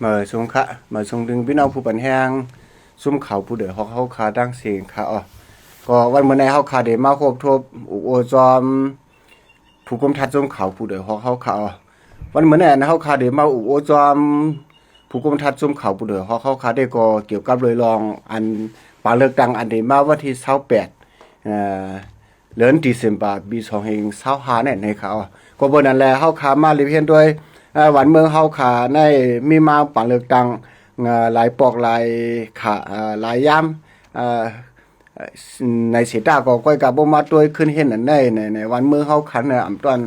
ມາສົ່ງຄະ ມາສົ່ງເຖິງພີ່ນ້ອງຜູ້ປັນແຮງ ຊຸມເຂົາຜູ້ເດີຮອກເຮົາຄາດັ່ງເສງຄະ. ອໍ ກໍວັນມື້ນີ້ເຮົາຄາໄດ້ມາພົບທົບອຸບໂອ້ຈອມ ຜູ້ກຸມທັດຊຸມເຂົາຜູ້ເດີຮອກເຮົາຄາ. ອໍ ວັນມື້ນີ້ເຮົາຄາໄດ້ມາອຸບໂອ້ຈອມ ຜູ້ກຸມທັດຊຸມເຂົາຜູ້ເດີຮອກເຮົາຄາ ໄດ້ກໍກ່ຽວກັບເລື່ອງອັນ ປາງເລືອກຕັ້ງອັນໄດ້ມາວັນທີຊາວແປດ ເອີ ເດືອນເດເຊັມເບີ ປີສອງພັນຊາວຫ້ານັ້ນນະຄະ. ອໍ ກໍເບິ່ງນັ້ນແຫຼະ ເຮົາຄາມາລຽບຮຽງດ້ວຍ ເອີ ບ້ານເມືອງເຮົາຄາໃນມີມາປາງເລືອກຕັ້ງ ເອີ ຫຼາຍປອກຫຼາຍຂະ ເອີ ຫຼາຍຍາມ ເອີ ໃນເສດຕາກໍຂ້ອຍກະບໍ່ມາຕົວະຄືນເຫັນອັນໃດ ໃນ ໃນບ້ານເມືອງເຮົາຄັນອຳຕອນ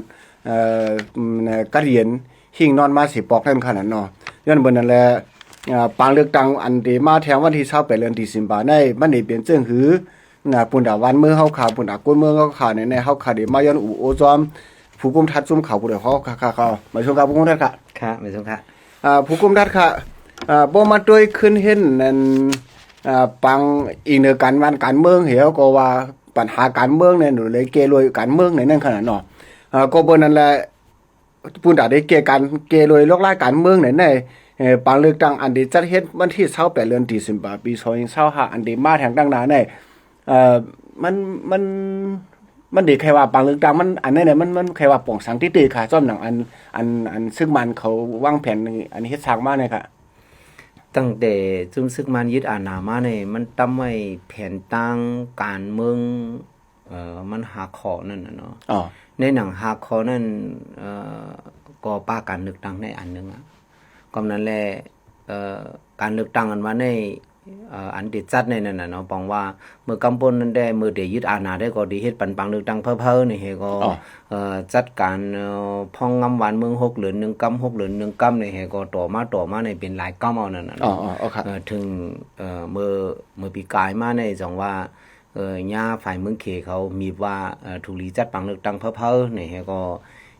ເອີ ກັດເຢັນຫິ້ງນອນມາຊິປອກນັ້ນຂະນັ້ນເນາະ. ຍ້ອນເບິ່ງນັ້ນແຫຼະ ເອີ ປາງເລືອກຕັ້ງອັນໄດ້ມາແທງວັນທີຊາວແປດເດືອນເດເຊັມເບີໃນ ມັນໄດ້ເປັນເຊິ່ງຫື ນະ ພຸ້ນດາບ້ານເມືອງເຮົາຄາ ພຸ້ນດາຄົນເມືອງເຮົາຄາ ໃນ ໃນເຮົາຄາໄດ້ມາຍ້ອນອຸບໂອ້ຈອມ ຜູ້ກຸມທັດຊຸມເຂົາຜູ້ເດີຮອກເຮົາຄາ ຄະ. ອໍ ມາສົ່ງຄະ ຜູ້ກຸມທັດຄະ ຄະ ມາສົ່ງຄະ. ອ່າ ຜູ້ກຸມທັດຄະ ອ່າ ບໍ່ມາຕົວະຄືນເຫັນອັນ ອ່າ ປາງອີງເໜືອການບ້ານການເມືອງເຮົາກໍວ່າ ບັນຫາການເມືອງໃນ ຫຼືແກ້ລວຍການເມືອງໃນນັ້ນຂະໜາດເນາະ. ອ່າ ກໍເບິ່ງນັ້ນແຫຼະ ພຸ້ນດາໄດ້ແກ້ການ ແກ້ລວຍລວກລາຍການເມືອງໃນ ໃນ ເອີ ປາງເລືອກຕັ້ງອັນໄດ້ຈັດເຮັດວັນທີຊາວແປດເດືອນເດເຊັມເບີ ປີສອງພັນຊາວຫ້າ ອັນໄດ້ມາແທງຕັ້ງໜ້າໃນ ເອີ ມັນ ມັນ ມັນໄດ້ແຄ່ວ່າປາງເລືອກຕັ້ງມັນ ອັນນັ້ນນະ ມັນ ມັນແຄ່ວ່າປ່ອງສັງຕິຕິຄະ ສ່ວນໜັງອັນ ອັນ ອັນຊຶກມັນເຂົາວາງແຜນ ອັນເຮັດສ້າງມານະຄະ. ຕັ້ງແຕ່ຊຸມຊຶກມັນຍຶດອານາມານີ້ ມັນຕຳໄວ້ແຜນຕັ້ງການເມືອງ ເອີ ມັນຫ້າຂໍ້ນັ້ນນະເນາະ. ອໍ ໃນໜັງຫ້າຂໍ້ນັ້ນ ເອີ ກໍປາກການເລືອກຕັ້ງໃນອັນໜຶ່ງອະ. ກໍນັ້ນແຫຼະ ເອີ ການເລືອກຕັ້ງອັນວ່າໃນ ເອີ ອັນທີ່ຈັດໃນນັ້ນນະເນາະ ບອກວ່າ ເມື່ອກຳພົ້ນນັ້ນແດ່ ເມື່ອໄດ້ຍຶດອານາໄດ້ກໍໄດ້ເຮັດປັນປາງເລືອກຕັ້ງເຜີໆ ນີ້ເຮກໍ ອໍ ເອີ ຈັດການ ເອີ ພອງງຳວານເມືອງຫົກເດືອນໜຶ່ງກຳ ຫົກເດືອນໜຶ່ງກຳ ນີ້ເຮກໍຕໍ່ມາ ຕໍ່ມາໃນເປັນຫຼາຍກຳເອົານັ້ນນະ ອໍ ເນາະ. ອໍ ເອີ ເຖິງ ເອີ ເມື່ອ ເມື່ອປີກາຍມາໃນ ຈັ່ງວ່າ ເອີ ຍາຝ່າຍເມືອງເຂດເຂົາມີບວ່າ ເອີ ຖືກລີຈັດປາງເລືອກຕັ້ງເຜີໆ ນີ້ເຮກໍ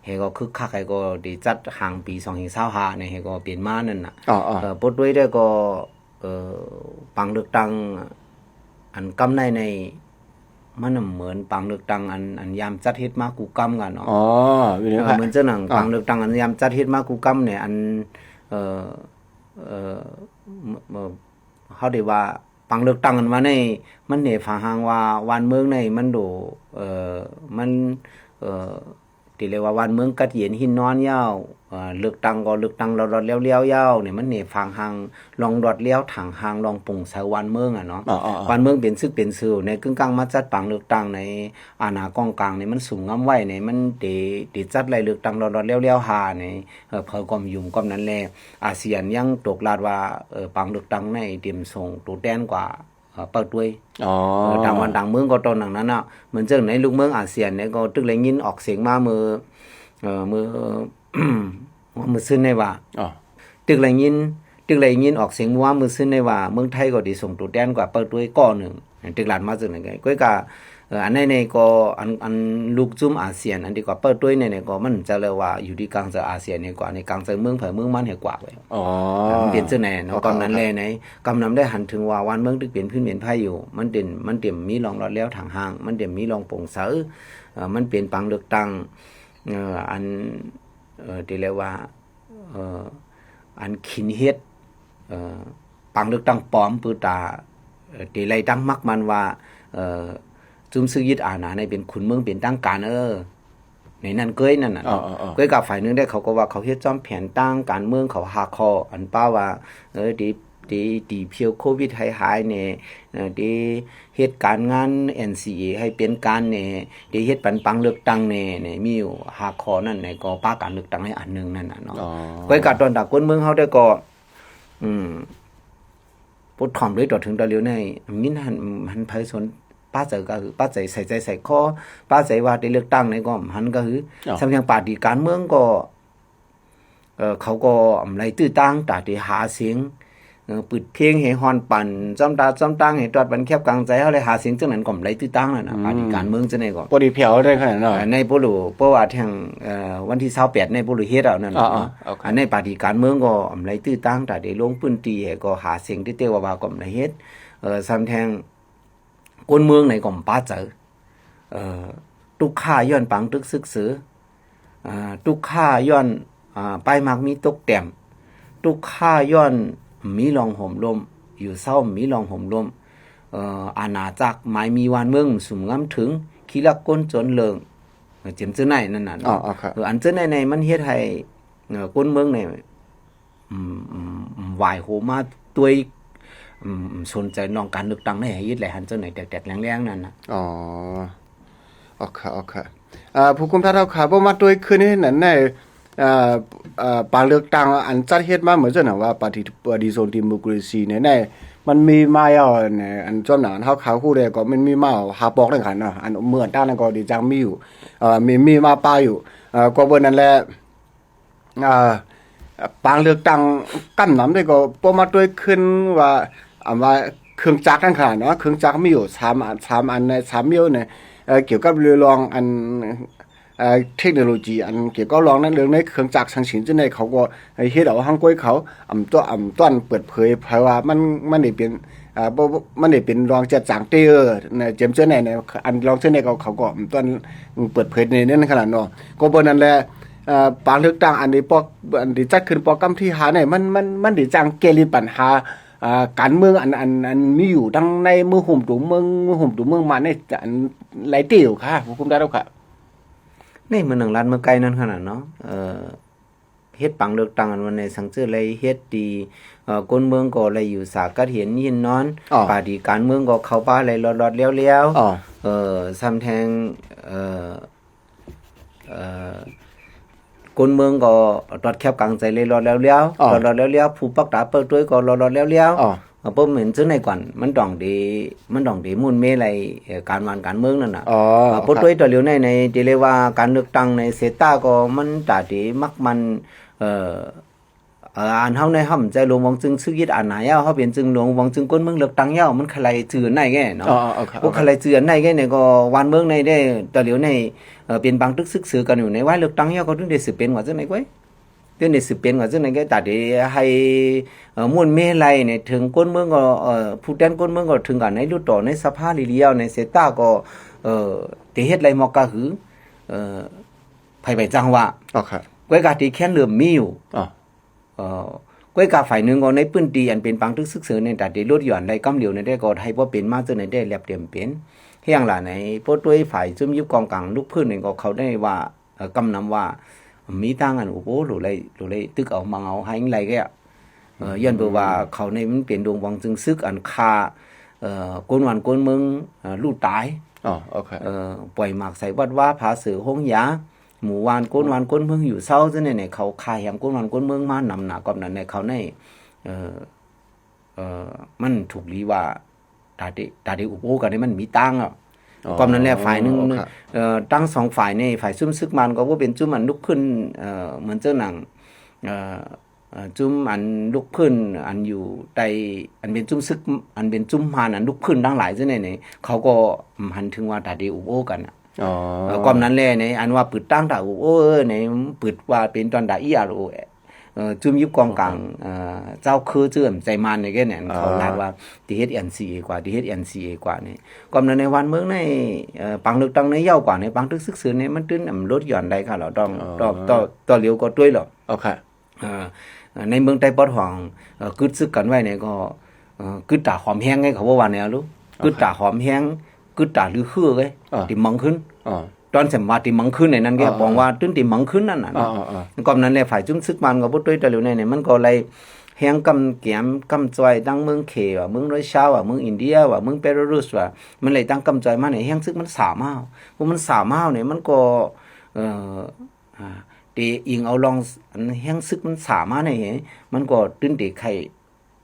ເຮກໍຄຶກຄັກ ເຮກໍໄດ້ຈັດຫາງປີສອງພັນຊາວຫ້າ ນີ້ເຮກໍເປັນມານັ້ນນະ. ອໍ ອໍ ເອີ ປົດດ້ວຍແລ້ວກໍ ເອີ ປາງເລືອກຕັ້ງອັນກຳໃນໃນ ມັນນະເໝືອນປາງເລືອກຕັ້ງອັນ ອັນຍາມຈັດເຮັດມາກູ່ກຳກັນເນາະ. ອໍ ເອີ ເໝືອນຈັ່ງນັ້ນ ປາງເລືອກຕັ້ງອັນຍາມຈັດເຮັດມາກູ່ກຳນີ້ ອັນ ເອີ ເອີ ເຮົາໄດ້ວ່າ ປາງເລືອກຕັ້ງອັນວ່າໃນ ມັນໃຫ້ຟັງຮັງວ່າ ບ້ານເມືອງໃນມັນໂດ ເອີ ມັນ ເອີ ທີ່ເອີ້ນວ່າບ້ານເມືອງກັດເຢັນຫິ້ນນອນຍາວ ເອີ ເລືອກຕັ້ງກໍເລືອກຕັ້ງລອດໆແລ້ວໆຍາວນີ້ ມັນໃຫ້ຟັງຮັງລອງລອດແລ້ວທາງຮ່າງລອງໂປ່ງໃສບ້ານເມືອງອະເນາະ. ອໍ ອໍ ອໍ ບ້ານເມືອງເປັນຊຶກເປັນເຊີໃນ ກຶ່ງກາງມາຈັດປາງເລືອກຕັ້ງໃນອານາກອງກາງນີ້ ມັນສຸມງຳໄວ້ໃນ ມັນເຕ ເຕຈັດໄລ່ເລືອກຕັ້ງລອດໆແລ້ວໆຫາໃນ ເອີ ເຜີກອມຍຸງກອມນັ້ນແຫຼະ ອາຊຽນຍັງຕົກລາດວ່າ ເອີ ປາງເລືອກຕັ້ງໃນຕຽມສົ່ງໂຕແທນກວ່າ ເອີ ເປົ້າຕົວຍ. ອໍ ເອີ ຕ່າງບ້ານຕ່າງເມືອງກໍຕ້ອງດັ່ງນັ້ນນະ. ເໝືອນຈັ່ງໃນລູກເມືອງອາຊຽນນີ້ກໍຕຶກໄດ້ຍິນອອກສຽງມາເມື່ອ ເອີ ເມື່ອ ເມື່ອຊືນນີ້ວ່າ ອໍ ຕຶກໄດ້ຍິນ ຕຶກໄດ້ຍິນອອກສຽງເມື່ອວານເມື່ອຊືນນີ້ວ່າ ເມືອງໄທກໍໄດ້ສົ່ງໂຕແທນກວ່າເປົ້າຕົວຍກ້ອນໜຶ່ງ ຕຶກລາດມາຈັ່ງນັ້ນ. ກໍ ກໍ ເອີ ອັນໃນນີ້ກໍ ອັນ ອັນລູກຈຸ້ມອາຊຽນ ອັນທີ່ກວ່າເປົ້າຕົວຍນີ້ນີ້ກໍມັນຈະເລີຍວ່າຢູ່ທີ່ກາງໃຈອາຊຽນນີ້ກວ່າ ໃນກາງໃຈເມືອງໃຜເມືອງມັນໃຫ້ກວ່າໄວ້. ອໍ ມັນເປັນຈັ່ງໃດເນາະ. ກໍນັ້ນແຫຼະໃນ ກຳນຳໄດ້ຫັນເຖິງວ່າບ້ານເມືອງຕຶກເປັນພື້ນເປັນໄພຢູ່ ມັນເຕັມ ມັນເຕັມມີລອງລອດແລ້ວທາງຮ່າງ ມັນເຕັມມີລອງໂປ່ງໃສ ເອີ ມັນເປັນປາງເລືອກຕັ້ງ ເອີ ອັນ ເອີ ທີ່ເອີ້ນວ່າ ເອີ ອັນຂີນເຮັດ ເອີ ປາງເລືອກຕັ້ງປອມ ເພື່ອຕາ ເອີ ທີ່ໄລ່ຕັ້ງມັກມັນວ່າ ເອີ ຈຸ້ມຊຶກຍຶດອານາໃນເປັນຂຸນເມືອງເປັນທາງການ ເອີ ໃນນັ້ນເກີຍນັ້ນນະ. ອໍ ເອີ ເອີ ເກີຍກັບຝ່າຍໜຶ່ງໄດ້ ເຂົາກໍວ່າເຂົາເຮັດຈອມແຜນຕັ້ງການເມືອງເຂົາຫ້າຂໍ້ ອັນປາວ່າ ເອີ ທີ່ ທີ່ ທີ່ພຽວໂຄວິດໃຫ້ຫາຍແດ່ ເອີ ທີ່ເຮັດການງານ ເອັນຊີເອ ໃຫ້ເປັນການແດ່ ທີ່ເຮັດປັນປັງເລືອກຕັ້ງແດ່ ນີ້ມີຢູ່ຫ້າຂໍ້ນັ້ນ ແລ້ວກໍປາກການເລືອກຕັ້ງໃຫ້ອັນໜຶ່ງນັ້ນນະເນາະ. ອໍ ເກີຍກາດຕອນຕາກົນເມືອງເຮົາໄດ້ກໍ ອືມ ປົດຖ່ອມໂດຍຕໍ່ເຖິງຕອນຫຼຽວນີ້ ມີຫັນ ຫັນໃຜສົນປາໃຈກະ ປາໃຈໃສ່ໃຈໃສ່ຄໍ ປາໃຈວ່າໄດ້ເລືອກຕັ້ງນີ້ກໍຫັນກະ ອໍ ສຳເພັງປາຕີການເມືອງກໍ ເອີ ເຂົາກໍອຳໄລຕື້ຕາງຕາທີ່ຫາສຽງ ເອີ ປຶດເພງໃຫ້ຮ້ອນປັ່ນ ຈ້ອມຕາຈ້ອມຕາງໃຫ້ຕອດບັນແຄບກາງໃຈເຮົາ ແລະ ຫາສຽງຈັ່ງນັ້ນກໍອຳໄລຕື້ຕາງນັ້ນນະ. ອືມ ປາຕີການເມືອງຈັ່ງໃດກໍ ບໍ່ໄດ້ແຜ່ວໄດ້ຂະໜາດນັ້ນ. ເອີ ໃນໂປໂລ ເພາະວ່າແທ່ງ ເອີ ວັນທີຊາວແປດໃນໂປໂລເຮັດເອົານັ້ນ. ອໍ ອໍ ອັນໃນປາຕີການເມືອງກໍອຳໄລຕື້ຕາງຕາທີ່ລົງພື້ນທີ່ ແລ້ວກໍຫາສຽງທີ່ເຕວ່າວ່າກໍອຳໄລເຮັດ ເອີ ສຳແພງ ຄົນເມືອງໃນກໍບໍ່ປາໃຈ ເອີ ຕຸກຄາຍ້ອນປາງຕຶກຊຶກເສີ ເອີ ຕຸກຄາຍ້ອນ ອາ ປ້າຍໝາກມີຕົກແຕ້ມ ທຸກຂ້າຍ້ອນມີລອງໂຫມລົມ, ຢູ່ເຊົາມີລອງໂຫມລົມ, ເອີ ອານາຈັກໝາຍມີບ້ານເມືອງສຸມງຳເຖິງ, ຂີ້ລັກກົນຈົນເລີງ, ເອີ ເຈັມເຈີໃນນັ້ນນະ. ອໍ ເນາະ ອໍ ຄັບ. ເອີ ອັນເຈີໃນໃນມັນເຮັດໃຫ້ ເອີ ຄົນເມືອງໃນ ອືມ ອືມ ອືມ ຫວາຍໂຫມາດ້ວຍ ອືມ ສົນໃຈນ້ອງການເລືອກຕັ້ງໃນເຮັດໃຫ້ເຫັນເຈົ້າໃນແຕກໆແຫຼງໆນັ້ນນະ. ອໍ ອໍ ຄະ ອໍ ຄະ. ອາ ຜູ້ຄຸມທັດເຮົາຂາ ບໍ່ມາດ້ວຍຄືນນີ້ນັ້ນໃນ ອາ ອາ ປານເລືອກຕັ້ງອັນຈັດເຮັດມາເໝືອນຊັ້ນນະ ວ່າປະຕິ ປະຕິຊົນດີໂມຄຣາຊີໃນ ໃນ ມັນມີມາແລ້ວ ອັນ ອັນ ສ່ວນໜ້າເຮົາຂາຮູ້ແລ້ວກໍມັນມີມາຫ້າປອກນັ້ນຄັນເນາະ. ອັນເມື່ອຕານັ້ນກໍດີຈັ່ງມີຢູ່ ເອີ ມີ ມີມາປາຢູ່ ເອີ ກໍເບີນັ້ນແຫຼະ. ອາ ປານເລືອກຕັ້ງກຳນຳໄດ້ກໍບໍ່ມາດ້ວຍຄືນວ່າ ອາ ວ່າເຄື່ອງຈັກນັ້ນຂະໜາດເນາະ, ເຄື່ອງຈັກມີຢູ່ສາມອັນ ສາມອັນໃນສາມແນວໃນ ເອີ ກ່ຽວກັບເລື່ອງອັນ ເອີ ເທັກໂນໂລຈີ ອັນກ່ຽວກັບເລື່ອງນັ້ນເລື່ອງໃນເຄື່ອງຈັກສັງສິນຈັ່ງໃດ ເຂົາກໍເຮັດເອົາຮັງກ້ວຍເຂົາ ອຳຕ້ອນ ອຳຕ້ອນເປີດເຜີຍ ເພາະວ່າມັນ ມັນໄດ້ເປັນ ອາ ບໍ່ ບໍ່ ມັນໄດ້ເປັນລອງຈັດຈັ່ງເຕີ ເອີ ເຈີມເຈີໃນ ໃນ ອັນລອງເຈີໃນເຂົາ ເຂົາກໍຕ້ອງເປີດເຜີຍໃນນັ້ນຂະໜາດເນາະ. ກໍເບີນັ້ນແຫຼະ ອາ ປານເລືອກຕັ້ງອັນທີ່ປອກ ອັນທີ່ຈັດຂຶ້ນປອກກຳທີຫ້ານີ້ ມັນ ມັນ ມັນໄດ້ຈັ່ງແກ້ລິດບັນຫາ ອາ ການເມືອງອັນ ອັນ ອັນມີຢູ່ທັງໃນເມືອງໂຮມຕົວເມືອງ ເມືອງໂຮມຕົວເມືອງມາໃນ ອັນ ຫຼາຍເຕີບຢູ່ຄ່ະ ຜູ້ຄຸມທັດເຮົາຄ່ະ. ໃນເມືອງໜຶ່ງລັດເມືອງໄກນັ້ນຂະໜາດເນາະ ເອີ ເຮັດປາງເລືອກຕັ້ງອັນວ່າໃນສັງເຈີໄດ້ເຮັດດີ ເອີ ຄົນເມືອງກໍໄດ້ຢູ່ສາກັດເຫັນຍິນນອນ ອໍ ປາຕີການເມືອງກໍເຂົ້າປ່າໄດ້ລອດໆແລ້ວໆ ອໍ ເອີ ຊ້ຳແທງ ເອີ ເອີ ຄົນເມືອງກໍຕອດແຄບກາງໃຈໄດ້ລອດແລ້ວໆ ອໍ ລອດໆແລ້ວໆ ຜູ້ປັກຕາເປີດຕົວກໍລອດໆແລ້ວໆ ອໍ ເອີ ບໍ່ແມ່ນເຊິ່ງໃນກ່ອນ ມັນຕ້ອງໄດ້ ມັນຕ້ອງໄດ້ໝູນເມໄລ່ ເອີ ການບ້ານການເມືອງນັ້ນນະ. ອໍ ເອີ ບໍ່ ຄັບ ຕົວຕໍ່ຫຼຽວໃນ ໃນທີ່ເລີຍວ່າການເລືອກຕັ້ງໃນເສດຕາກໍມັນຕາທີ່ມັກມັນ ເອີ ເອີ ອັນເຮົາໃນ ເຮົາບໍ່ໃຊ່ຫຼວງວອງຈຶ່ງຊຶກຍຶດອານາແລ້ວ ເຮົາເປັນຈຶ່ງຫຼວງວອງຈຶ່ງກົນເມືອງເລືອກຕັ້ງແລ້ວ ມັນຄະໄລ່ຈື່ໃນແກ່ເນາະ. ອໍ ອໍ ຄັບ ບໍ່ຄະໄຫຼຈື່ໃນແກ່ໃນກໍບ້ານເມືອງໃນເດ້ ຕໍ່ຫຼຽວໃນ ເອີ ເປັນບາງຕຶກຊຶກເສີກັນຢູ່ໃນ ວ່າເລືອກຕັ້ງແລ້ວກໍເຖິງໄດ້ສືບເປັນວ່າຈັ່ງໃດກ້ວຍ ເຖິງໄດ້ສືບເປັນວ່າຈັ່ງໃດແກ່ ຕາເດໃຫ້ ເອີ ໝູນເມໄລ່ໃນເຖິງກົນເມືອງກໍ ເອີ ຜູ້ແທນກົນເມືອງກໍເຖິງກັນໃນລຸດຕໍ່ໃນສະພາລີລຽວໃນເສດຕາກໍ ເອີ ເຕເຮັດໄລ່ໝອກກະຫື ເອີ ໃຜໄປຈັ່ງວ່າ ອໍ ຄັບ ກ້ວຍກາທີ່ແຄນເລີ່ມມີຢູ່ ອໍ ເອີ ກ້ວຍກາຝ່າຍໜຶ່ງກໍໃນພື້ນທີ່ອັນເປັນປາງຕຶກຊຶກເສີໃນຕາເດລົດຢອນໄດ້ກຳຫຼຽວໃນແຕ່ກໍໃຫ້ບໍ່ເປັນມາເຊິ່ງໃນແຕ່ແລບເຕັມເປັນ ແຮງຫຼາຍໃນ ພວກຕົວຝ່າຍຊຸມຍຶດກອງກາງລຸກພື້ນນີ້ກໍເຂົາໄດ້ວ່າ ເອີ ກຳນຳວ່າມີຕັ້ງອັນ ໂອ້ໂຫ ໂຫຼໄລ ໂຫຼໄລຕຶກເອົາມັງເອົາໃຫ້ໄລແກ່ ເອີ ອືມ ຍ້ອນເພາະວ່າເຂົາໃນມັນເປັນດວງວັງຈຶ່ງຊຶກອັນຂ້າ ເອີ ຄົນບ້ານຄົນເມືອງ ເອີ ລູກຕາຍ ອໍ ໂອເຄ ເອີ ປ່ອຍໝາກໃສ່ວັດວາ ຜາເສືອໂຮງຢາ ໝູ່ບ້ານຄົນບ້ານຄົນເມືອງຢູ່ເຊົາ ຈັ່ງໃດໃນເຂົາຂ້າແຮມຄົນບ້ານຄົນເມືອງມານຳໜ້າ ກອບນັ້ນໃນເຂົາໃນ ເອີ ເອີ ມັນຖືກລີວ່າ ຕາເດ ຕາເດອຸບໂອ້ກັນນີ້ມັນມີຕ່າງອະ. ອໍ ກອບນັ້ນແຫຼະ ຝ່າຍໜຶ່ງ ອໍ ເອີ ທັງສອງຝ່າຍນີ້ ຝ່າຍຊຸມຊຶກມັນກໍບໍ່ເປັນຊຸມອັນລຸກຂຶ້ນ ເອີ ເໝືອນເຈົ້າໜັງ ເອີ ເອີ ຊຸມອັນລຸກຂຶ້ນ ອັນຢູ່ໃຕ້ ອັນເປັນຊຸມຊຶກ ອັນເປັນຊຸມມານ ອັນລຸກຂຶ້ນທັງຫຼາຍ ຈັ່ງໃດນີ້ ເຂົາກໍຫັນເຖິງວ່າຕາເດອຸບໂອ້ກັນອະ. ອໍ ເອີ ກອບນັ້ນແຫຼະ ໃນອັນວ່າປືດຕັ້ງຕາໂອ ເອີ ໃນປືດວ່າເປັນຕອນດາ ອີ ອາ ໂອ ເອີ ຈຸມຢິບກອງກາງ ເອີ ເຈົ້າຄືເຈີມໃຈມານໃນແກ່ແໜງ ອໍ ເຂົາລາກວ່າ ທີ່ເຮັດ ເອັນ ຊີ ເອ ກວ່າ ທີ່ເຮັດ ເອັນ ຊີ ເອ ກວ່ານີ້ ກອບນັ້ນໃນວານເມືອງໃນ ເອີ ປາງເລືອກຕັ້ງໃນເຍົາກວ່າ ໃນປາງຕຶກຊຶກເສີໃນ ມັນຕື່ນອຳລົດຢ່ອນໄດ້ຄ່ະ ລາວຕ້ອງ ອໍ ຕໍ່ ຕໍ່ ຕໍ່ຫຼຽວກໍຕົວະ ອໍ ຄ່ະ. ເອີ ໃນເມືອງໃຕ້ປອດຫ້ອງ ເອີ ກຶດຊຶກກັນໄວ້ນີ້ກໍ ເອີ ກຶດຕາຫອມແຮງໄງ ເຂົາເວົ້າວ່າແນວລູ ອໍ ກຶດຕາຫອມແຮງ ກຶດຕາລືຮືໄງ ອໍ ຕິມັງຂຶ້ນ ອໍ ຕອນສຳວ່າຕິມັງຂຶ້ນໃນນັ້ນແກ ອໍ ບອກວ່າຕື່ນຕິມັງຂຶ້ນນັ້ນນະ ອໍ ເນາະ ອໍ ອືມ ກອບນັ້ນແຫຼະ ຝ່າຍຈຸມຊຶກມັນກໍບໍ່ຕົວະຕະຫຼຽວໃນນີ້ ມັນກໍໄລ່ແຮງກຳແກມກຳຈອຍ ທັງເມືອງເຂວ່າ ເມືອງໂດຍຊາວວ່າ ເມືອງອິນເດຍວ່າ ເມືອງເປລາຣຸສວ່າ ມັນໄລ່ຕັ້ງກຳຈອຍມາໃນແຮງຊຶກມັນສາມາວ ເພາະມັນສາມາວນີ້ ມັນກໍ ເອີ ອາ ເຕອີງເອົາລອງ ອັນແຮງຊຶກມັນສາມາໃນ ມັນກໍຕື່ນເຕໄຂ່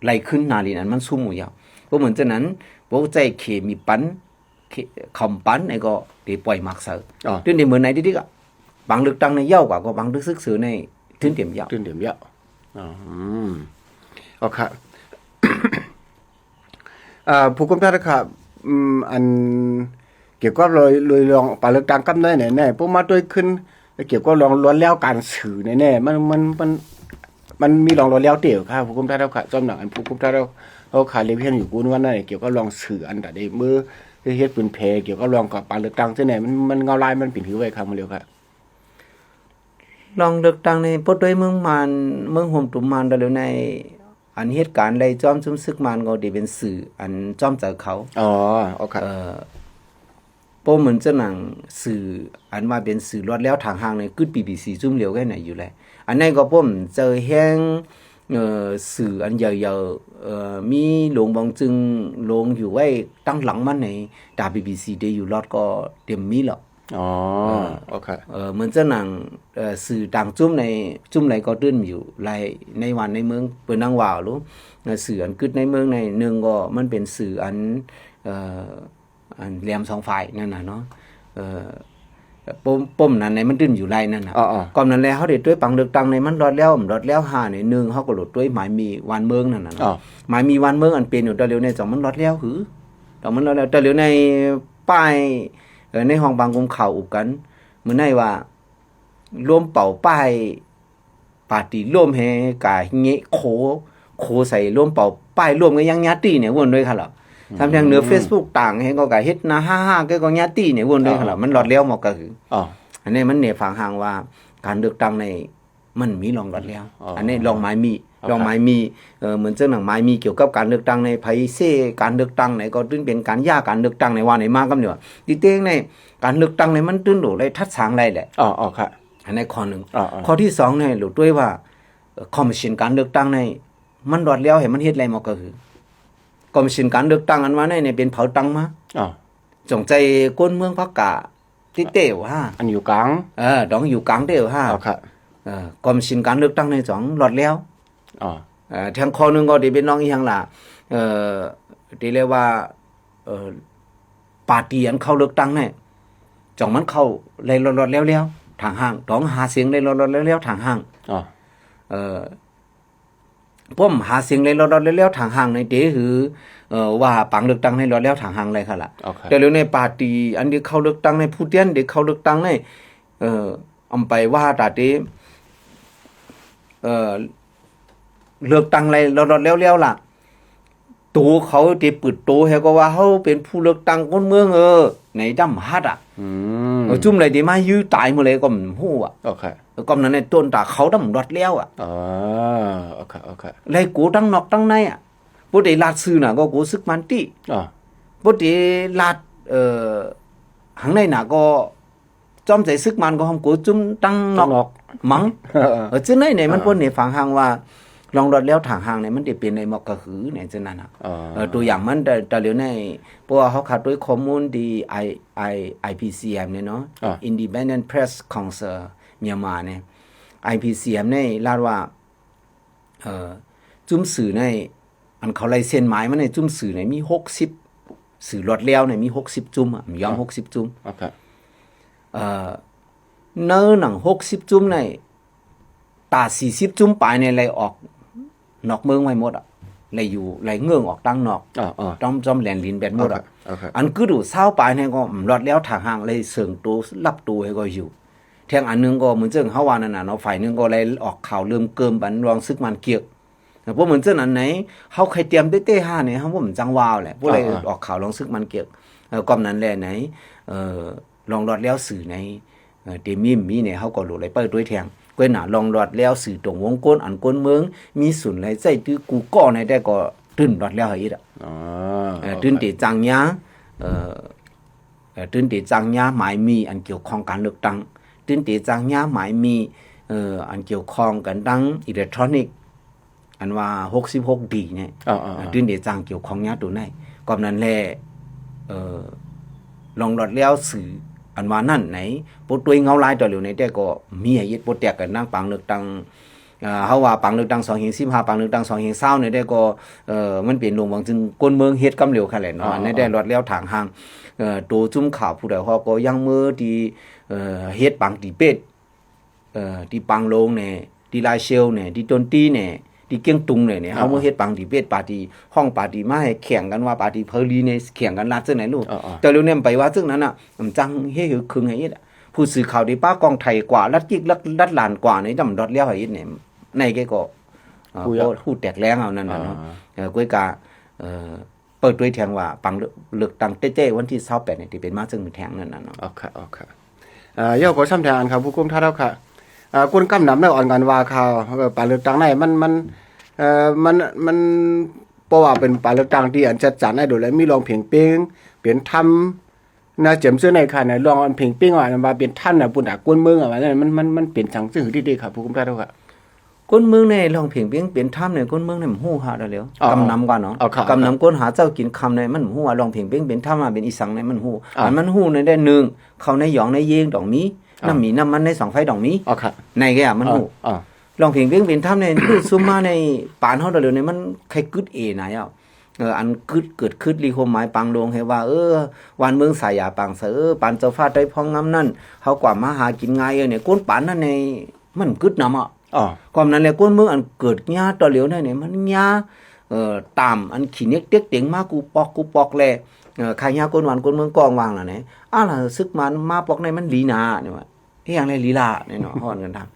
ໄລ່ຂຶ້ນໜ້າດິນ ອັນມັນຊຸ່ມໝູ່ຍາວ ບໍ່ເໝືອນຈັ່ງນັ້ນ ບໍ່ໃຊ້ເຄມີປັ່ນ ເຄ ຄຳປັ່ນໃນກໍເຕປ່ອຍໝາກເສີ ອໍ ຕື່ນເຕເໝືອນໃນຕິດໆ ອະ ບາງເລືອກຕັ້ງໃນເຍົາກວ່າ ກໍບາງຕຶກຊຶກເສີໃນຕື່ນເຕັມເຍົາ ຕື່ນເຕັມເຍົາ ອໍ ອືມ ອໍ ຄ່ະ. ອາ ຜູ້ກົມທ່ານ ອືມ ອັນ ກ່ຽວກັບໂດຍ ໂດຍລວມການເລືອກຕັ້ງກັບໃນ ໃນ ໃນ ພວກມາດ້ວຍຂຶ້ນ ກ່ຽວກັບເລື່ອງລ້ວນແລ້ວການສື່ໃນ ໃນ ມັນ ມັນ ມັນ ມັນມີເລື່ອງລ້ວນແລ້ວເຕີບຄ່ະ ຜູ້ກົມທ່ານເຮົາຄ່ະ ສ່ວນໜຶ່ງ ອັນຜູ້ກົມທ່ານເຮົາ ເຮົາຄ່ະ ລຽບຮຽງຢູ່ກຸນວັນນັ້ນ ກ່ຽວກັບເລື່ອງສື່ ອັນໃດເມື່ອເຮັດເຜີຍແຜ່ ກ່ຽວກັບເລື່ອງການເລືອກຕັ້ງ ເຊິ່ງໃນ ມັນ ມັນເງົາລາຍ ມັນເປັນຄືໄວ້ຄ່ະ ມື້ລຽວຄ່ະ. ລອງເລືອກຕັ້ງໃນ ບໍ່ດ້ວຍເມືອງມ່ານ ເມືອງໂຮມຕຸມມ່ານດອກ ແລ້ວໃນ ອັນເຮັດການໄລ່ຈອມຊຸມເສິກມ່ານກໍໄດ້ເປັນສື່ອັນຈອມໃຈເຂົາ. ອໍ ໂອເຄ. ເອີ ບໍ່ເໝືອນຈັ່ງໜັງ ສື່ອັນວ່າເປັນສື່ລອດແລ້ວທາງຫ່າງໃນ ກຶດ ບີບີຊີ ຈຸ້ມຫຼຽວກັນນະຢູ່ແລະ ອັນໃນກໍບໍ່ເໝືອນເຈີແຮງ ເອີ ສື່ອັນໃຫຍ່ໆ ເອີ ມີຫຼວງບອງຈຶງ ຫຼວງຢູ່ໄວ້ຕັ້ງຫຼັງມັນໃນ ຕາ ບີບີຊີ ເດຢູ່ລອດກໍເຕັມມີແລ້ວ. ອໍ ເອີ ໂອເຄ. ເອີ ເໝືອນຈັ່ງໜັງ ເອີ ສື່ຕ່າງຈຸ້ມໃນ ຈຸ້ມໃດກໍຕື່ມຢູ່ຫຼາຍໃນບ້ານໃນເມືອງ ເປັນນາງວ່າລູ ເອີ ສື່ອັນກຶດໃນເມືອງໃນໜຶ່ງກໍມັນເປັນສື່ອັນ ເອີ ອັນແຫຼມສອງຝ່າຍນັ້ນນະເນາະ ເອີ ປົມ ປົມນັ້ນໃນມັນຕື່ມຢູ່ຫຼາຍນັ້ນນະ. ອໍ ອໍ ກໍນັ້ນແຫຼະ ເຮົາໄດ້ດ້ວຍປາງເລືອກຕັ້ງໃນມັນລອດແລ້ວ ລອດແລ້ວຫາໃນ ໜຶ່ງ ເຮົາກໍໂລດດ້ວຍໝາຍມີວານເມືອງນັ້ນນະເນາະ. ອໍ ໝາຍມີວານເມືອງອັນເປັນຢູ່ຕະຫຼຽວໃນ ຈັ່ງມັນລອດແລ້ວຫື ຕ້ອງມັນລອດແລ້ວ ຕະຫຼຽວໃນປ້າຍ ເອີ ໃນຫ້ອງບາງກຸ່ມຂ່າວອຸບກັນ ມື້ໃນວ່າລວມເປົ້າປ້າຍປາຕີລວມແຮກະເງະໂຄ ໂຄໃສ່ລວມເປົ້າປ້າຍລວມກັນຍັງຍາຕີແນວວົນດ້ວຍຄັນລະ. ອືມ ທຳແທງເໜືອເຟສບຸກຕ່າງແຮກໍກະເຮັດໜ້າຫ້າໆ ແກກໍຍາຕີແນວວົນດ້ວຍຄັນລະ. ອໍ ມັນລອດແລ້ວໝົດກະຄື ອໍ ອັນນີ້ມັນແນະຝາງຫ່າງວ່າການເລືອກຕັ້ງໃນ ມັນມີລອງລອດແລ້ວ. ອໍ ອັນນີ້ລອງໝາຍມີ ອໍ ລອງໝາຍມີ ເອີ ເໝືອນເຈັ່ງໜັງໝາຍມີກ່ຽວກັບການເລືອກຕັ້ງໃນ ໃຜເຊການເລືອກຕັ້ງໃນ ກໍຕື່ມເປັນການຢາການເລືອກຕັ້ງໃນ ວ່າໃນມາກຳເດີ ທີ່ເຕັງໃນການເລືອກຕັ້ງໃນມັນຕື່ມໂດໄດ້ທັດສາງໄດ້ແຫຼະ. ອໍ ອໍ ເອີ ອັນໃນຂໍ້ໜຶ່ງ. ອໍ ອໍ ຂໍ້ທີສອງໃນ ໂລດດ້ວຍວ່າ ເອີ ຄອມມິດຊັນການເລືອກຕັ້ງໃນ ມັນລອດແລ້ວໃຫ້ມັນເຮັດໄດ້ໝົດກະຄື ຄອມມິດຊັນການເລືອກຕັ້ງອັນວ່າໃນ ເປັນເຜົາຕັ້ງມາ ອໍ ຈົ່ງໃຈກົ້ນເມືອງພາກກາ ຕິເຕວຫາ ອັນຢູ່ກາງ ເອີ ຕ້ອງຢູ່ກາງເຕວຫາ ອໍ ເອີ ຄອມມິດຊັນການເລືອກຕັ້ງໃນ ຕ້ອງລອດແລ້ວ. ອໍ ເອີ ແທງຂໍ້ໜຶ່ງກໍທີ່ເປັນນ້ອງອີ່ຫຍັງລະ ເອີ ທີ່ລຽກວ່າ ເອີ ປາຕີອັນເຂົ້າເລືອກຕັ້ງໃນ ຕ້ອງມັນເຂົ້າໄດ້ລອດໆແລ້ວໆ ທາງຫ່າງ ຕ້ອງຫາສຽງໄດ້ລອດໆແລ້ວໆ ທາງຫ່າງ. ອໍ ເອີ ປ້ອມຫາສຽງໄດ້ລອດໆແລ້ວໆ ທາງຫ່າງໃນເຕ ຄື ເອີ ວ່າປາງເລືອກຕັ້ງໃນລອດແລ້ວທາງຫ່າງໄດ້ຄັນລະ. ໂອເຄ ແຕ່ລະໃນປາຕີອັນທີ່ເຂົ້າເລືອກຕັ້ງໃນ ຜູ້ແທນທີ່ເຂົ້າເລືອກຕັ້ງໃນ ເອີ ອຳໄປວ່າຕາເຕ ເອີ ເລືອກຕັ້ງໄດ້ລອດໆແລ້ວໆລະ ໂຕເຂົາເຕເປີດໂຕໃຫ້ກໍວ່າເຮົາເປັນຜູ້ເລືອກຕັ້ງຄົນເມືອງ ເອີ ໃນດຳຮັດອະ ອືມ ເອີ ຈຸ້ມໃດເຕມາຢື້ຕາຍມື້ໃດກໍບໍ່ຮູ້ອະ. ໂອເຄ ເອີ ກໍນັ້ນແຫຼະ ຕົ້ນຕາເຂົາດຳລອດແລ້ວອະ. ອໍ ໂອເຄ ໂອເຄ ໄລ່ໂກທັງນອກທັງໃນອະ ບໍ່ໄດ້ລາດຊື່ນະ ກໍໂກສຶກມັນຕິ ອໍ ບໍ່ໄດ້ລາດ ເອີ ຫາງໃນນະ ກໍ ຈອມໃຈຊຶກມັນກໍຫອມໂກຈຸ້ມຕັ້ງນອກ ນອກ ມັງ ເອີ ເອີ ເອີ ຈຶ່ງໃນໃນມັນ ອ່າ ປົນໃນຝັງຫ່າງວ່າ ລອງລອດແລ້ວທາງຫ່າງໃນມັນໄດ້ເປັນໃນໝອກກະຫືໃນຈັ່ງນັ້ນນະ ອ່າ ເອີ ຕົວຢ່າງມັນ ແຕ່ ແຕ່ລຽວໃນ ເພາະວ່າເຮົາຂາດດ້ວຍຂໍ້ມູນທີ່ ໄອ ໄອ ໄອພີຊີເອັມ ນີ້ເນາະ ອ່າ Independent Press Council Myanmar ນີ້ ໄອພີຊີເອັມ ນີ້ລາດວ່າ ເອີ ຈຸ້ມສື່ໃນ ອັນເຂົາໄລ່ເສັ້ນໝາຍມາໃນຈຸ້ມສື່ໃນມີຫົກສິບ ສື່ລອດແລ້ວໃນມີຫົກສິບຈຸ້ມອະ ມີ ອ່າ ຫົກສິບຈຸ້ມ ໂອເຄ ເອີ ໃນໜັງຫົກສິບຈຸ້ມໃນ ຕາສີ່ສິບຈຸ້ມປາຍໃນໄລ່ອອກນອກເມືອງໄວ້ໝົດອະ ໄລ່ຢູ່ ໄລ່ເງື່ອນອອກຕ່າງນອກ ອ່າ ອ່າ ຕ້ອງຈອມແລນລິນແບດໝົດອະ ໂອເຄ ໂອເຄ ອັນກຶດຢູ່ຊາວປາຍໃນກໍລອດແລ້ວທາງຫ່າງ ໄລ່ເຊີງໂຕ ລັບໂຕໃຫ້ກໍຢູ່ ແທງອັນໜຶ່ງກໍເໝືອນເຊິ່ງເຮົາວ່ານັ້ນນະເນາະ ຝ່າຍໜຶ່ງກໍໄລ່ອອກຂ່າວເລີ່ມເກີມບັນລອງຊຶກມັນກຽກ ເພາະເໝືອນເຊັ່ນອັນໃນ ເຮົາໄຄຕຽມເຕ້ໆຫາໃນ ເຮົາບໍ່ມັນຈັ່ງວ່າວແຫຼະ ຜູ້ໃດ ອ່າໆ ອອກຂ່າວລອງຊຶກມັນກຽກ ເອີ ກອບນັ້ນແຫຼະໃນ ເອີ ລອງລອດແລ້ວສື່ໃນ ເອີ ເຕມີມມີໃນ ເຮົາກໍຫຼູໄລເປີດດ້ວຍແທງ ກ້ວຍໜາລອງລອດແລ້ວສື່ຕົງວົງກົ້ນ ອັນກົ້ນເມືອງ ມີສູນໄລໃຊ້ຕື້ກູກໍໃນ ແຕ່ກໍຕື່ນລອດແລ້ວໃຫ້ອີກອະ ອໍ ເອີ ໂອເຄ ຕື່ນເຕຈັ່ງຍາ ເອີ ເອີ ຕື່ນເຕຈ້າງຍາໝາຍມີອັນກ່ຽວຂ້ອງການເລືອກຕັ້ງ, ຕື່ນເຕຈ້າງຍາໝາຍມີ ເອີ ອັນກ່ຽວຂ້ອງກັນຕັ້ງອີເລັກໂທຣນິກ ອັນວ່າຫົກສິບຫົກດີນີ້ ເອີ ເອີ ເອີ ຕື່ນເຕຈ້າງກ່ຽວຂ້ອງຍາໂຕໃນ. ກອບນັ້ນແຫຼະ ເອີ ລອງລອດແລ້ວສື່ອັນວ່ານັ້ນໃນ ໂປດຕົວເອງເງົາຫຼາຍຕໍ່ຫຼຽວໃນ ແຕ່ກໍມີໃຫ້ເຮັດ ໂປດແຕກກັນຕັ້ງປາງເລືອກຕັ້ງ ເອີ ເຮົາວ່າປາງເລືອກຕັ້ງສອງພັນສິບຫ້າ ປາງເລືອກຕັ້ງສອງພັນຊາວນີ້ແຕ່ກໍ ເອີ ມັນເປັນຫຼວງວັງຊຶງ ກົນເມືອງເຮັດກຳຫຼຽວຄັນແຫຼະເນາະ ເອີ ອັນນີ້ແຕ່ລອດແລ້ວທາງຫ່າງ ເອີ ໂຕຈຸ້ມຂ່າວຜູ້ໃດຮອກກໍຍັງເມີທີ່ ເອີ ເຮັດປາງຕີເປດ ເອີ ທີ່ປາງໂລງແດ່ ທີ່ລາຍເຊວແດ່ ທີ່ຕົ້ນຕີແດ່ ທີ່ກຽງຕຸງແດ່ນີ້ ເຮົາເມືເຮັດປາງຕີເປດ ປາຕີ ຫ້ອງປາຕີມາໃຫ້ແຂ່ງກັນວ່າປາຕີເພີລີແດ່ ແຂ່ງກັນລາດຈັ່ງໃດລູກ ເອີ ເອີ ແຕ່ລຽວນີ້ໄປວ່າຈັ່ງນັ້ນນະ ມັນຈັ່ງເຮັດໃຫ້ຄຶງໃຫ້ອີດ ຜູ້ສື່ຂ່າວທີ່ປ້າກອງໄທກວ່າ ລັດກິກລັດ ລັດຫຼານກວ່າໃນດຳດອດແລ້ວໃຫ້ອີດນີ້ ໃນແກກໍ ເອີ ຜູ້ແຕກແຫຼງເອົານັ້ນນະເນາະ ເອີ ເອີ ກ້ວຍກະ ເອີ ເປີດດ້ວຍແທງວ່າ ປັງເລືອກ ເລືອກຕັ້ງແທ້ໆ ວັນທີຊາວແປດນີ້ ທີ່ເປັນມາເຊິ່ງແທງນັ້ນນະເນາະ ໂອເຄ ໂອເຄ ເອີ ເຈົ້າກໍຊ້ຳແທງອັນຄຳຜູ້ກຸມທ່ານເຮົາຄະ ເອີ ຄົນກຳນຳນະ ອອນກັນວ່າຂ່າວ ເອີ ການເລືອກຕັ້ງໃນ ມັນ ມັນ ເອີ ມັນ ມັນ ເພາະວ່າເປັນການເລືອກຕັ້ງທີ່ອັນຈັດສັນໃຫ້ໂດຍ ແລະ ມີລອງເພງເປັງ ເປັນທຳນະ ຈຳເຊື່ອໃນຂະນະ ລອງອັນເພງເປັງ ອັນວ່າເປັນທຳນະ ພຸ້ນນະ ຄົນເມືອງ ອັນວ່ານັ້ນ ມັນ ມັນ ມັນເປັນຈັ່ງຊີ້ເດີ ທ່ານຜູ້ກຳກັບ ຄົນເມືອງໃນລອງເພງເປັງເປັນທຳໃນ ຄົນເມືອງໃນມັນຮູ້ຫາດແລ້ວ ກຳນຳກວ່າເນາະ ກຳນຳຄົນຫາເຊົ້າກິນຄ່ຳໃນ ມັນຮູ້ວ່າລອງເພງເປັງເປັນທຳ ເປັນອີ່ສັງໃນ ມັນຮູ້ ອັນມັນຮູ້ໃນໄດ້ ໜຶ່ງ ເຂົ້າໃນຫຍອງໃນເຢງຕ້ອງມີ ນ້ຳໝີນ້ຳມັນໃນສອງໄຟຕ້ອງມີ ໃນແກ່ມັນຮູ້ ລອງເພງເປັງເປັນທຳໃນ ຮູ້ຊຸມມາໃນປານເຮົາດອກເລີຍໃນ ມັນໄຄກຶດເອນາຍເອົາ ເອີ ອັນກຶດ ເກີດຄິດລີໂຄມໝາຍປາງໂລງໃຫ້ວ່າ ເອີ ບ້ານເມືອງສາຍາປາງສະເອີ ປານເຈົ້າຟ້າໄຕ້ພອງງາມນັ້ນ ເຮົາກວ່າມາຫາກິນງ່າຍເອີ ໃນຄົນປານນັ້ນໃນ ມັນກຶດນຳເອົາ ຄວາມນັ້ນແຫຼະ ຄົນເມືອງອັນເກີດຍາຕໍ່ຫຼຽວໃນນີ້ ມັນຍາ ເອີ ຕາມອັນຂີ້ເໜັກເຕັກເຕັງມາກູ່ປອກ ກູ່ປອກແລ ເອີ ຂາຍຍາຄົນບ້ານຄົນເມືອງກ້ອງວ່າງລະແນ ອາລະ ສຶກມາ ມາປອກໃນມັນລີນາ ນີ້ວ່າ ອີ່ຫຍັງແລ ລີລາ ນີ້ເນາະ ຮ້ອນກັນທາງ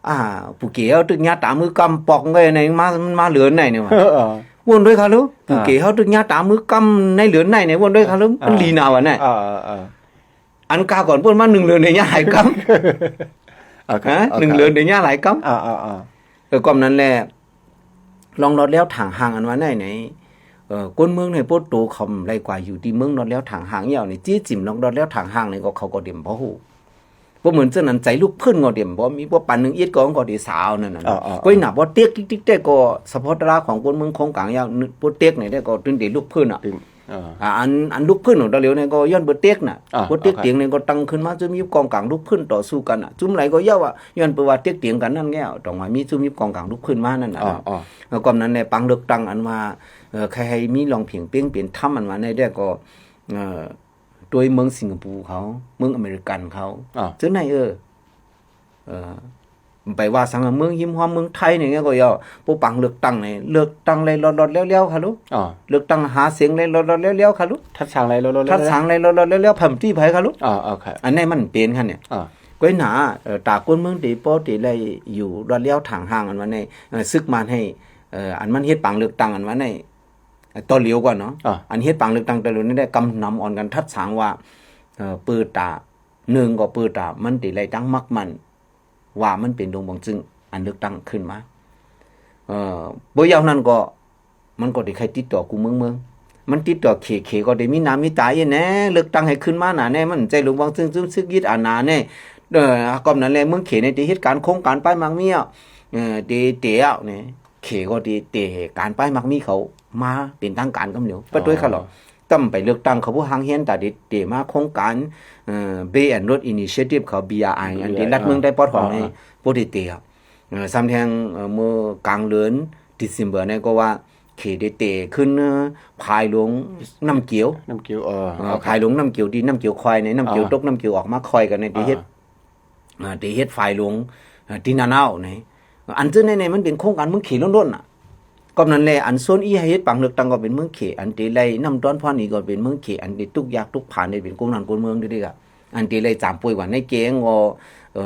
ອາ ປູເກເຮົາຕຶກຍາຕາມືກຳປອກເອີຍໃນ ມາ ມັນມາເຫຼືອນໃນ ນີ້ວ່າ ເອີ ເອີ ວົນດ້ວຍຄະລູ ປູເກເຮົາຕຶກຍາຕາມືກຳໃນເຫຼືອນໃນ ນີ້ ວົນດ້ວຍຄະລູ ມັນລີນາວ່ານັ້ນ ເອີ ເອີ ເອີ ອັນກາກ່ອນເພິ່ນມາໜຶ່ງເດືອນໄດ້ຍາຫຼາຍກຳ ເອີ ໜຶ່ງເດືອນໄດ້ຍາຫຼາຍກຳ ເອີ ເອີ ເອີ ກວມນັ້ນແຫຼະ ລອງລອດແລ້ວຖາງຫ່າງອັນວ່າໃນ ໃນ ເອີ ຄົນເມືອງໃນໂປດໂຕເຂົາໄລ່ກວ່າຢູ່ທີ່ເມືອງລອດແລ້ວຖາງຫ່າງຍາວນີ້ ຈີ້ຈິ້ມລອງລອດແລ້ວຖາງຫ່າງນີ້ກໍເຂົາກໍເຕັມບໍ່ຮູ້ ບໍ່ເໝືອນເຊິ່ງນັ້ນ ໃຈລຸກພື້ນກໍເຕັມບໍ່ມີ ບໍ່ປານໜຶ່ງອິດກໍ ກໍໄດ້ສາວນັ້ນນະ ເອີ ເອີ ເອີ ກໍໜ້າບໍ່ເຕັກຕິກໆ ແຕ່ກໍສະເພາະຕະລາຂອງຄົນເມືອງໂຄງກາງຍາວ ບໍ່ເຕັກນີ້ແຕ່ກໍຕື່ນໄດ້ລຸກພື້ນອະ ເອີ ອາ ອັນ ອັນລຸກພື້ນຂອງຕາຫຼຽວນີ້ກໍຍ້ອນບໍ່ເຕັກນະ ອາ ບໍ່ເຕັກຕຽງນີ້ກໍຕັ້ງຂຶ້ນມາ ຊຸມຍິບກອງກາງລຸກຟື້ນຕໍ່ສູ້ກັນນະ ຊຸມໃດກໍຢ່າວ່າ ຍ້ອນເປີວ່າເຕັກຕຽງກັນນັ້ນແລ້ວ ຕ້ອງວ່າມີຊຸມຍິບກອງກາງລຸກຟື້ນມານັ້ນນະ ອາ ອາ ແລ້ວກວາມນັ້ນແຫຼະ ປາງເລືອກຕັ້ງອັນວ່າ ເອີ ໃຄໃຫ້ມີລອງເພງເປັງເປັນທຳອັນວ່າໃນແດ່ກໍ ເອີ ໂດຍເມືອງສິງກະປູເຂົາ ເມືອງອາເມລິກັນເຂົາ ອາ ເຊິ່ງໃນ ເອີ ເອີ ໄປວ່າສັງເມືອງຮິມຮອມເມືອງໄທນີ້ກໍຢ່າ ໂປະປັງເລືອກຕັ້ງນີ້ ເລືອກຕັ້ງໄດ້ລອດໆແລ້ວໆຄະລູ ເລືອກຕັ້ງຫາສຽງໄດ້ລອດໆແລ້ວໆຄະລູ ທັດສາງໄດ້ລອດໆ ທັດສາງໄດ້ລອດໆແລ້ວໆ ໃຜມັນຕີໃຜຄະລູ ອັນນີ້ມັນເປັນຄັນນີ້ ກ້ອຍໜາ ເອີ ຕາກົນເມືອງເຕໂປເຕໄລຢູ່ລອດແລ້ວທາງຫ່າງອັນວ່າໃນ ເອີ ສຶກມານໃຫ້ ເອີ ອັນມັນເຮັດປັງເລືອກຕັ້ງອັນວ່າໃນ ຕໍ່ຫຼຽວກ່ອນເນາະ ອັນເຮັດປັງເລືອກຕັ້ງຕໍ່ຫຼຽວນີ້ໄດ້ກຳນຳອ່ອນກັນທັດສາງວ່າ ເອີ ເປີຕາ ໜຶ່ງກໍເປີຕາ ມັນເຕໄລຕັ້ງມັກໝັ້ນ ວ່າມັນເປັນດວງບອງຈຶງ ອັນເລືອກຕັ້ງຂຶ້ນມາ ເອີ ບໍ່ຢ່າງນັ້ນກໍ ມັນກໍໄດ້ໃຄຕິດຕໍ່ກູເມືອງເມືອງ ມັນຕິດຕໍ່ເຂ ເຂກໍໄດ້ມີໜ້າມີຕາອີແນ່ ເລືອກຕັ້ງໃຫ້ຂຶ້ນມາໜ້າແນ່ ມັນໃຈຫຼວງບອງຈຶງ ຊຸມຊຶກຍຶດອານາແນ່ ເອີ ກອມນັ້ນແຫຼະ ເມືອງເຂນີ້ໄດ້ເຮັດການໂຄງການປ້າຍໝາກມີ ເອີ ເຕ ເຕເອົາແນ່ ເຂກໍໄດ້ເຕການປ້າຍໝາກມີເຂົາມາເປັນທາງການກຳດຽວ ປະຕຸ້ຍຄະລອ ຕ້ອງໄປເລືອກຕັ້ງເຂົາຜູ້ຮ່າງຮຽນຕາເດ ເຕມາໂຄງການ ເອີ Belt and Road Initiative ເຂົາ ບີ ອາ ໄອ ອັນທີ່ລັດເມືອງໄຕ້ປອດຫອງນີ້ ບໍ່ໄດ້ເຕ ເອີ ຊ້ຳແທງ ເອີ ເມື່ອກາງເດືອນ December ນີ້ກໍວ່າເຂໄດ້ເຕຂຶ້ນ ເອີ ພາຍຫຼວງນ້ຳກຽວ ນ້ຳກຽວ ເອີ ເອີ ພາຍຫຼວງນ້ຳກຽວ ທີ່ນ້ຳກຽວຄອຍໃນ ນ້ຳກຽວຕົກ ນ້ຳກຽວອອກມາຄອຍກັນໃນ ໄດ້ເຮັດ ອ່າ ໄດ້ເຮັດຝາຍຫຼວງ ເອີ ທີ່ນານາວໃນ ອັນເຊິ່ງໃນ ໃນມັນເປັນໂຄງການເມືອງເຂລ້ວນໆນະ ກໍນັ້ນແຫຼະ ອັນໂຊນອີໃຫ້ເຮັດປັງເລືອກຕັ້ງກໍເປັນເມືອງເຂ ອັນທີ່ໄລ່ນ້ຳຕ້ອນພອນນີ້ກໍເປັນເມືອງເຂ ອັນທີ່ທຸກຍາກທຸກຜານນີ້ເປັນກົນນັ້ນກົນເມືອງເດ້ ອັນທີ່ໄລ່ຈາມປ່ວຍວ່າໃນແກງກໍ ເອີ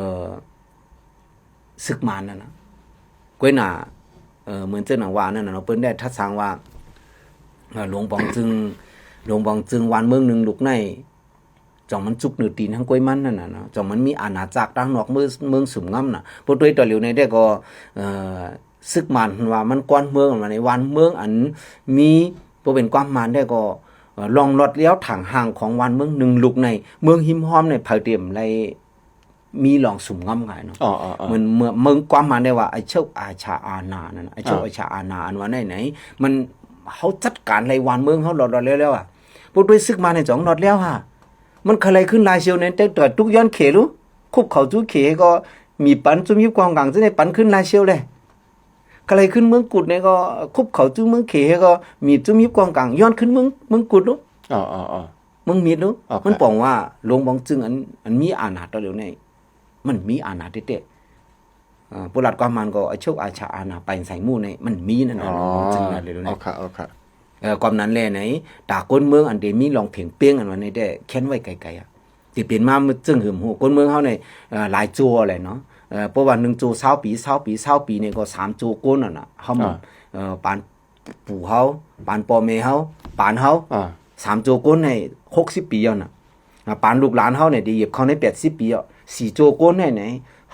ຊຶກມານນັ້ນນະ ກ້ວຍໜ້າ ເອີ ເໝືອນເຈົ້ານາງວ່ານັ້ນນະເນາະ ເພິ່ນໄດ້ທັດສາງວ່າ ເອີ ຫຼວງບອງຈຶງ ຫຼວງບອງຈຶງ ວານເມືອງໜຶ່ງລຸກໃນ ຈ່ອງມັນຈຸກເໜືອຕີນທັງກ້ວຍມັນນັ້ນນະເນາະ ຈ່ອງມັນມີອານາຈັກທາງນອກເມືອງ ເມືອງສຸມງຳນະ ບໍ່ໂດຍຕໍ່ຫຼຽວໃນແດ່ກໍ ເອີ ຊຶກມານວ່າມັນກວານເມືອງ ວ່າໃນວານເມືອງອັນມີ ບໍ່ເປັນກວາມມານແດ່ກໍ ເອີ ລອງລອດແລ້ວຖາງຫ່າງຂອງວານເມືອງໜຶ່ງລຸກໃນ ເມືອງຮິມຮອມໃນ ໃຜຕຽມໄດ້ ມີລອງສຸມງຳກາຍເນາະ ເອີ ເອີ ເອີ ເໝືອນ ເໝືອນ ເມືອງກວາມມານໄດ້ວ່າ ອາໂຊກອາຊາອານານັ້ນນະ ອາໂຊກ ເອີ ອາຊາອານາ ອັນວ່າໃນ ໃນ ມັນ ເຮົາຈັດການໄລ່ວານເມືອງເຮົາລອດໆແລ້ວໆ ອະ ບໍ່ໂດຍຊຶກມານໃນຈອງລອດແລ້ວຫາ ມັນຄະໄລຂຶ້ນລາຍຊຽວໃນ ແຕ່ ແຕ່ທຸກຍ້ອນເຂລູ ຄຸບເຂົາຈູເຂກໍມີປັນຈຸ້ມຍິບກອງກາງ ຈະໄດ້ປັນຂຶ້ນລາຍຊຽວແລ ຄະໄລຂຶ້ນເມືອງກຸດໃນກໍ ຄຸບເຂົາຈຸ້ມເມືອງເຂກໍມີຈຸ້ມຍິບກອງກາງ ຍ້ອນຂຶ້ນເມືອງ ເມືອງກຸດລູ ເອີ ເອີ ເອີ ເມືອງມິດລູ ມັນປອງວ່າຫຼວງບອງຈຶງ ອັນ ອັນມີອານາຕອນຫຼຽວໃນ ມັນມີອານາແທ້ໆ ເອີ ໂບລານກວາມມານກໍ ອາໂຊກອາຊາອານາໄປໃສ່ໝູ່ໃນ ມັນມີນັ້ນນະ ເອີ ຫຼວງບອງຈຶງ ເອີ ກວາມນັ້ນແຫຼະໃນ ຕາກົນເມືອງອັນທີ່ມີລອງເພງເປັງອັນວ່າໃນແດ່ ແຄນໄວ້ໄກໆ ອະ ທີ່ເປັນມາເຊິ່ງຫຶມຮູ້ ຄົນເມືອງເຮົານີ້ ເອີ ຫຼາຍໂຈແຫຼະເນາະ ເອີ ເພາະວ່າໜຶ່ງໂຈຊາວປີ ຊາວປີ ຊາວປີນີ້ກໍສາມໂຈກົນນັ້ນນະ ເຮົາ ເອີ ປານປູ່ເຮົາ ປານພໍ່ແມ່ເຮົາ ປານເຮົາ ສາມໂຈກົນໃນຫົກສິບປີແລ້ວນະ ອາ ປານລູກຫຼານເຮົານີ້ໄດ້ຢຽບເຂົ້າໃນແປດສິບປີແລ້ວ ສີ່ໂຈກົນໃນ ໃນ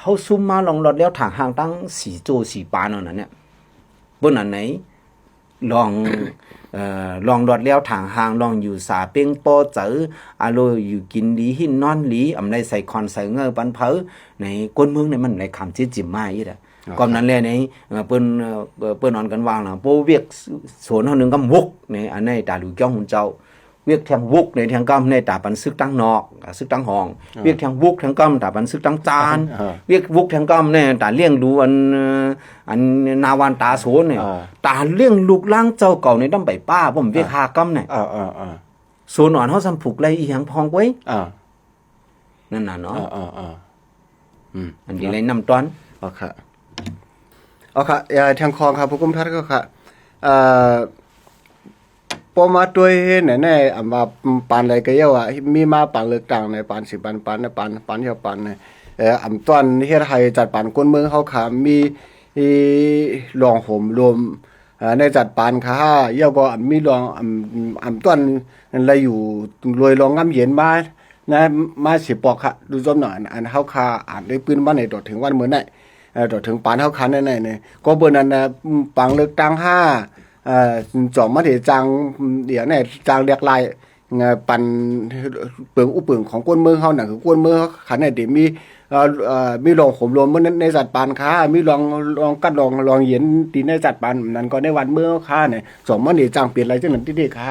ເຮົ ເຮົາຊຸມມາລອງລອດແລ້ວທາງຫ່າງຕັ້ງສີ່ໂຈ້ສີ່ປານເນາະ ນັ້ນແຫຼະ ເບິ່ງອັນໃດ ລອງ ເອີ ລອງລອດແລ້ວທາງຫ່າງ ລອງຢູ່ສາເປັງພໍໃຈ ອາໂລຢູ່ກິນດີ ກິນນອນດີ ອຳໄລໃສ່ຂອນໃສ່ເງີປັນເຜີ ໃນຄົນເມືອງນີ້ມັນໄດ້ຄຳຈິດຈິມມາອີກລະ. ອໍ ກອບນັ້ນແຫຼະໃນ ເອີ ເພິ່ນ ເອີ ເພິ່ນອອນກັນວ່າລະ ໂປວຽກສວນເຮົາໜຶ່ງກຳວົກໃນ ອັນໃນຕາຫຼູກຽວຮຸນເຈົ້າ ວຽກແທງວຸກໃນແທງກຳໃນຕາປັນຊຶກຕັ້ງນອກ ອາ ຊຶກຕັ້ງຫ້ອງ ອາ ວຽກແທງວຸກແທງກຳຕາປັນຊຶກຕັ້ງຈານ ອາ ວຽກວຸກແທງກຳໃນຕາລ້ຽງດູອັນ ເອີ ອັນນາວານຕາໂສນນີ້ ອາ ຕາລ້ຽງລູກຫຼານເຈົ້າເກົ່າໃນດຳໃບປ່າ ຜົມວຽກ ອາ ຫ້າກຳນີ້ ອາ ອາ ອາ ໂສນອອນເຮົາຊ້ຳຜູກໄລ່ອີ່ຫຍັງພ້ອງກວຍ ອາ ນັ້ນນະເນາະ ອາ ອາ ອາ ອືມ ອັນນີ້ໄລ່ນຳຕອນ ອໍ ຄ່ະ ອໍ ຄ່ະ ເອີ ທາງຂອງຂ້າຜູ້ກຸມທັດກໍຄ່ະ ເອີ ພໍມາຕົວເຫັນແນວ ອຳວ່າປານໃດກໍເຍົາວ່າ ມີມາປານເລືອກຕັ້ງໃນປານສິບປານ ປານ ປານ ປານເຍົາປານ ເອີ ອຳຕ້ອນເຮັດໃຫ້ຈັດປານຄົນເມືອງເຮົາຄ່ະ ມີ ອີ ລອງໂຫມລົມ ເອີ ໃນຈັດປານຄ່ະ ແລ້ວກໍອຳມີລອງ ອຳ ອຳຕ້ອນລະຢູ່ລວຍລອງງາມເຢັນມາ ນະ ມາສິປອກຄ່ະ ດູຈອມໜ້ອຍ ອັນ ອັນເຮົາຄ່າອ່ານໄດ້ປືນມາໃນຕອດເຖິງວັນມື້ໃນ ເອີ ຕອດເຖິງປານເຮົາຄ່າໃນ ໃນ ໃນ ກໍເບິ່ງນັ້ນນະ ອືມ ປາງເລືອກຕັ້ງຫ້າ ເອີ ຈອມມະເດຈັ່ງ ດຽວນີ້ຈັ່ງຫຼາກຫຼາຍ ເອີ ປັນເປິງອຸເປິງຂອງຄົນເມືອງເຮົານະ ຄືຄົນເມືອງເຮົາຄັນໄດ້ມີ ເອີ ເອີ ມີລອງໂຫມລົມໃນ ໃນຈັດປານຄ່ະ ມີລອງ ລອງກັດລອງ ລອງເຢັນຕີໃນຈັດປານນັ້ນກໍໃນວັນເມືອງເຮົາຄ່ະ ນີ້ ຈອມມະເດຈັ່ງເປັນໄລຈັ່ງນັ້ນຕິເດຄ່ະ.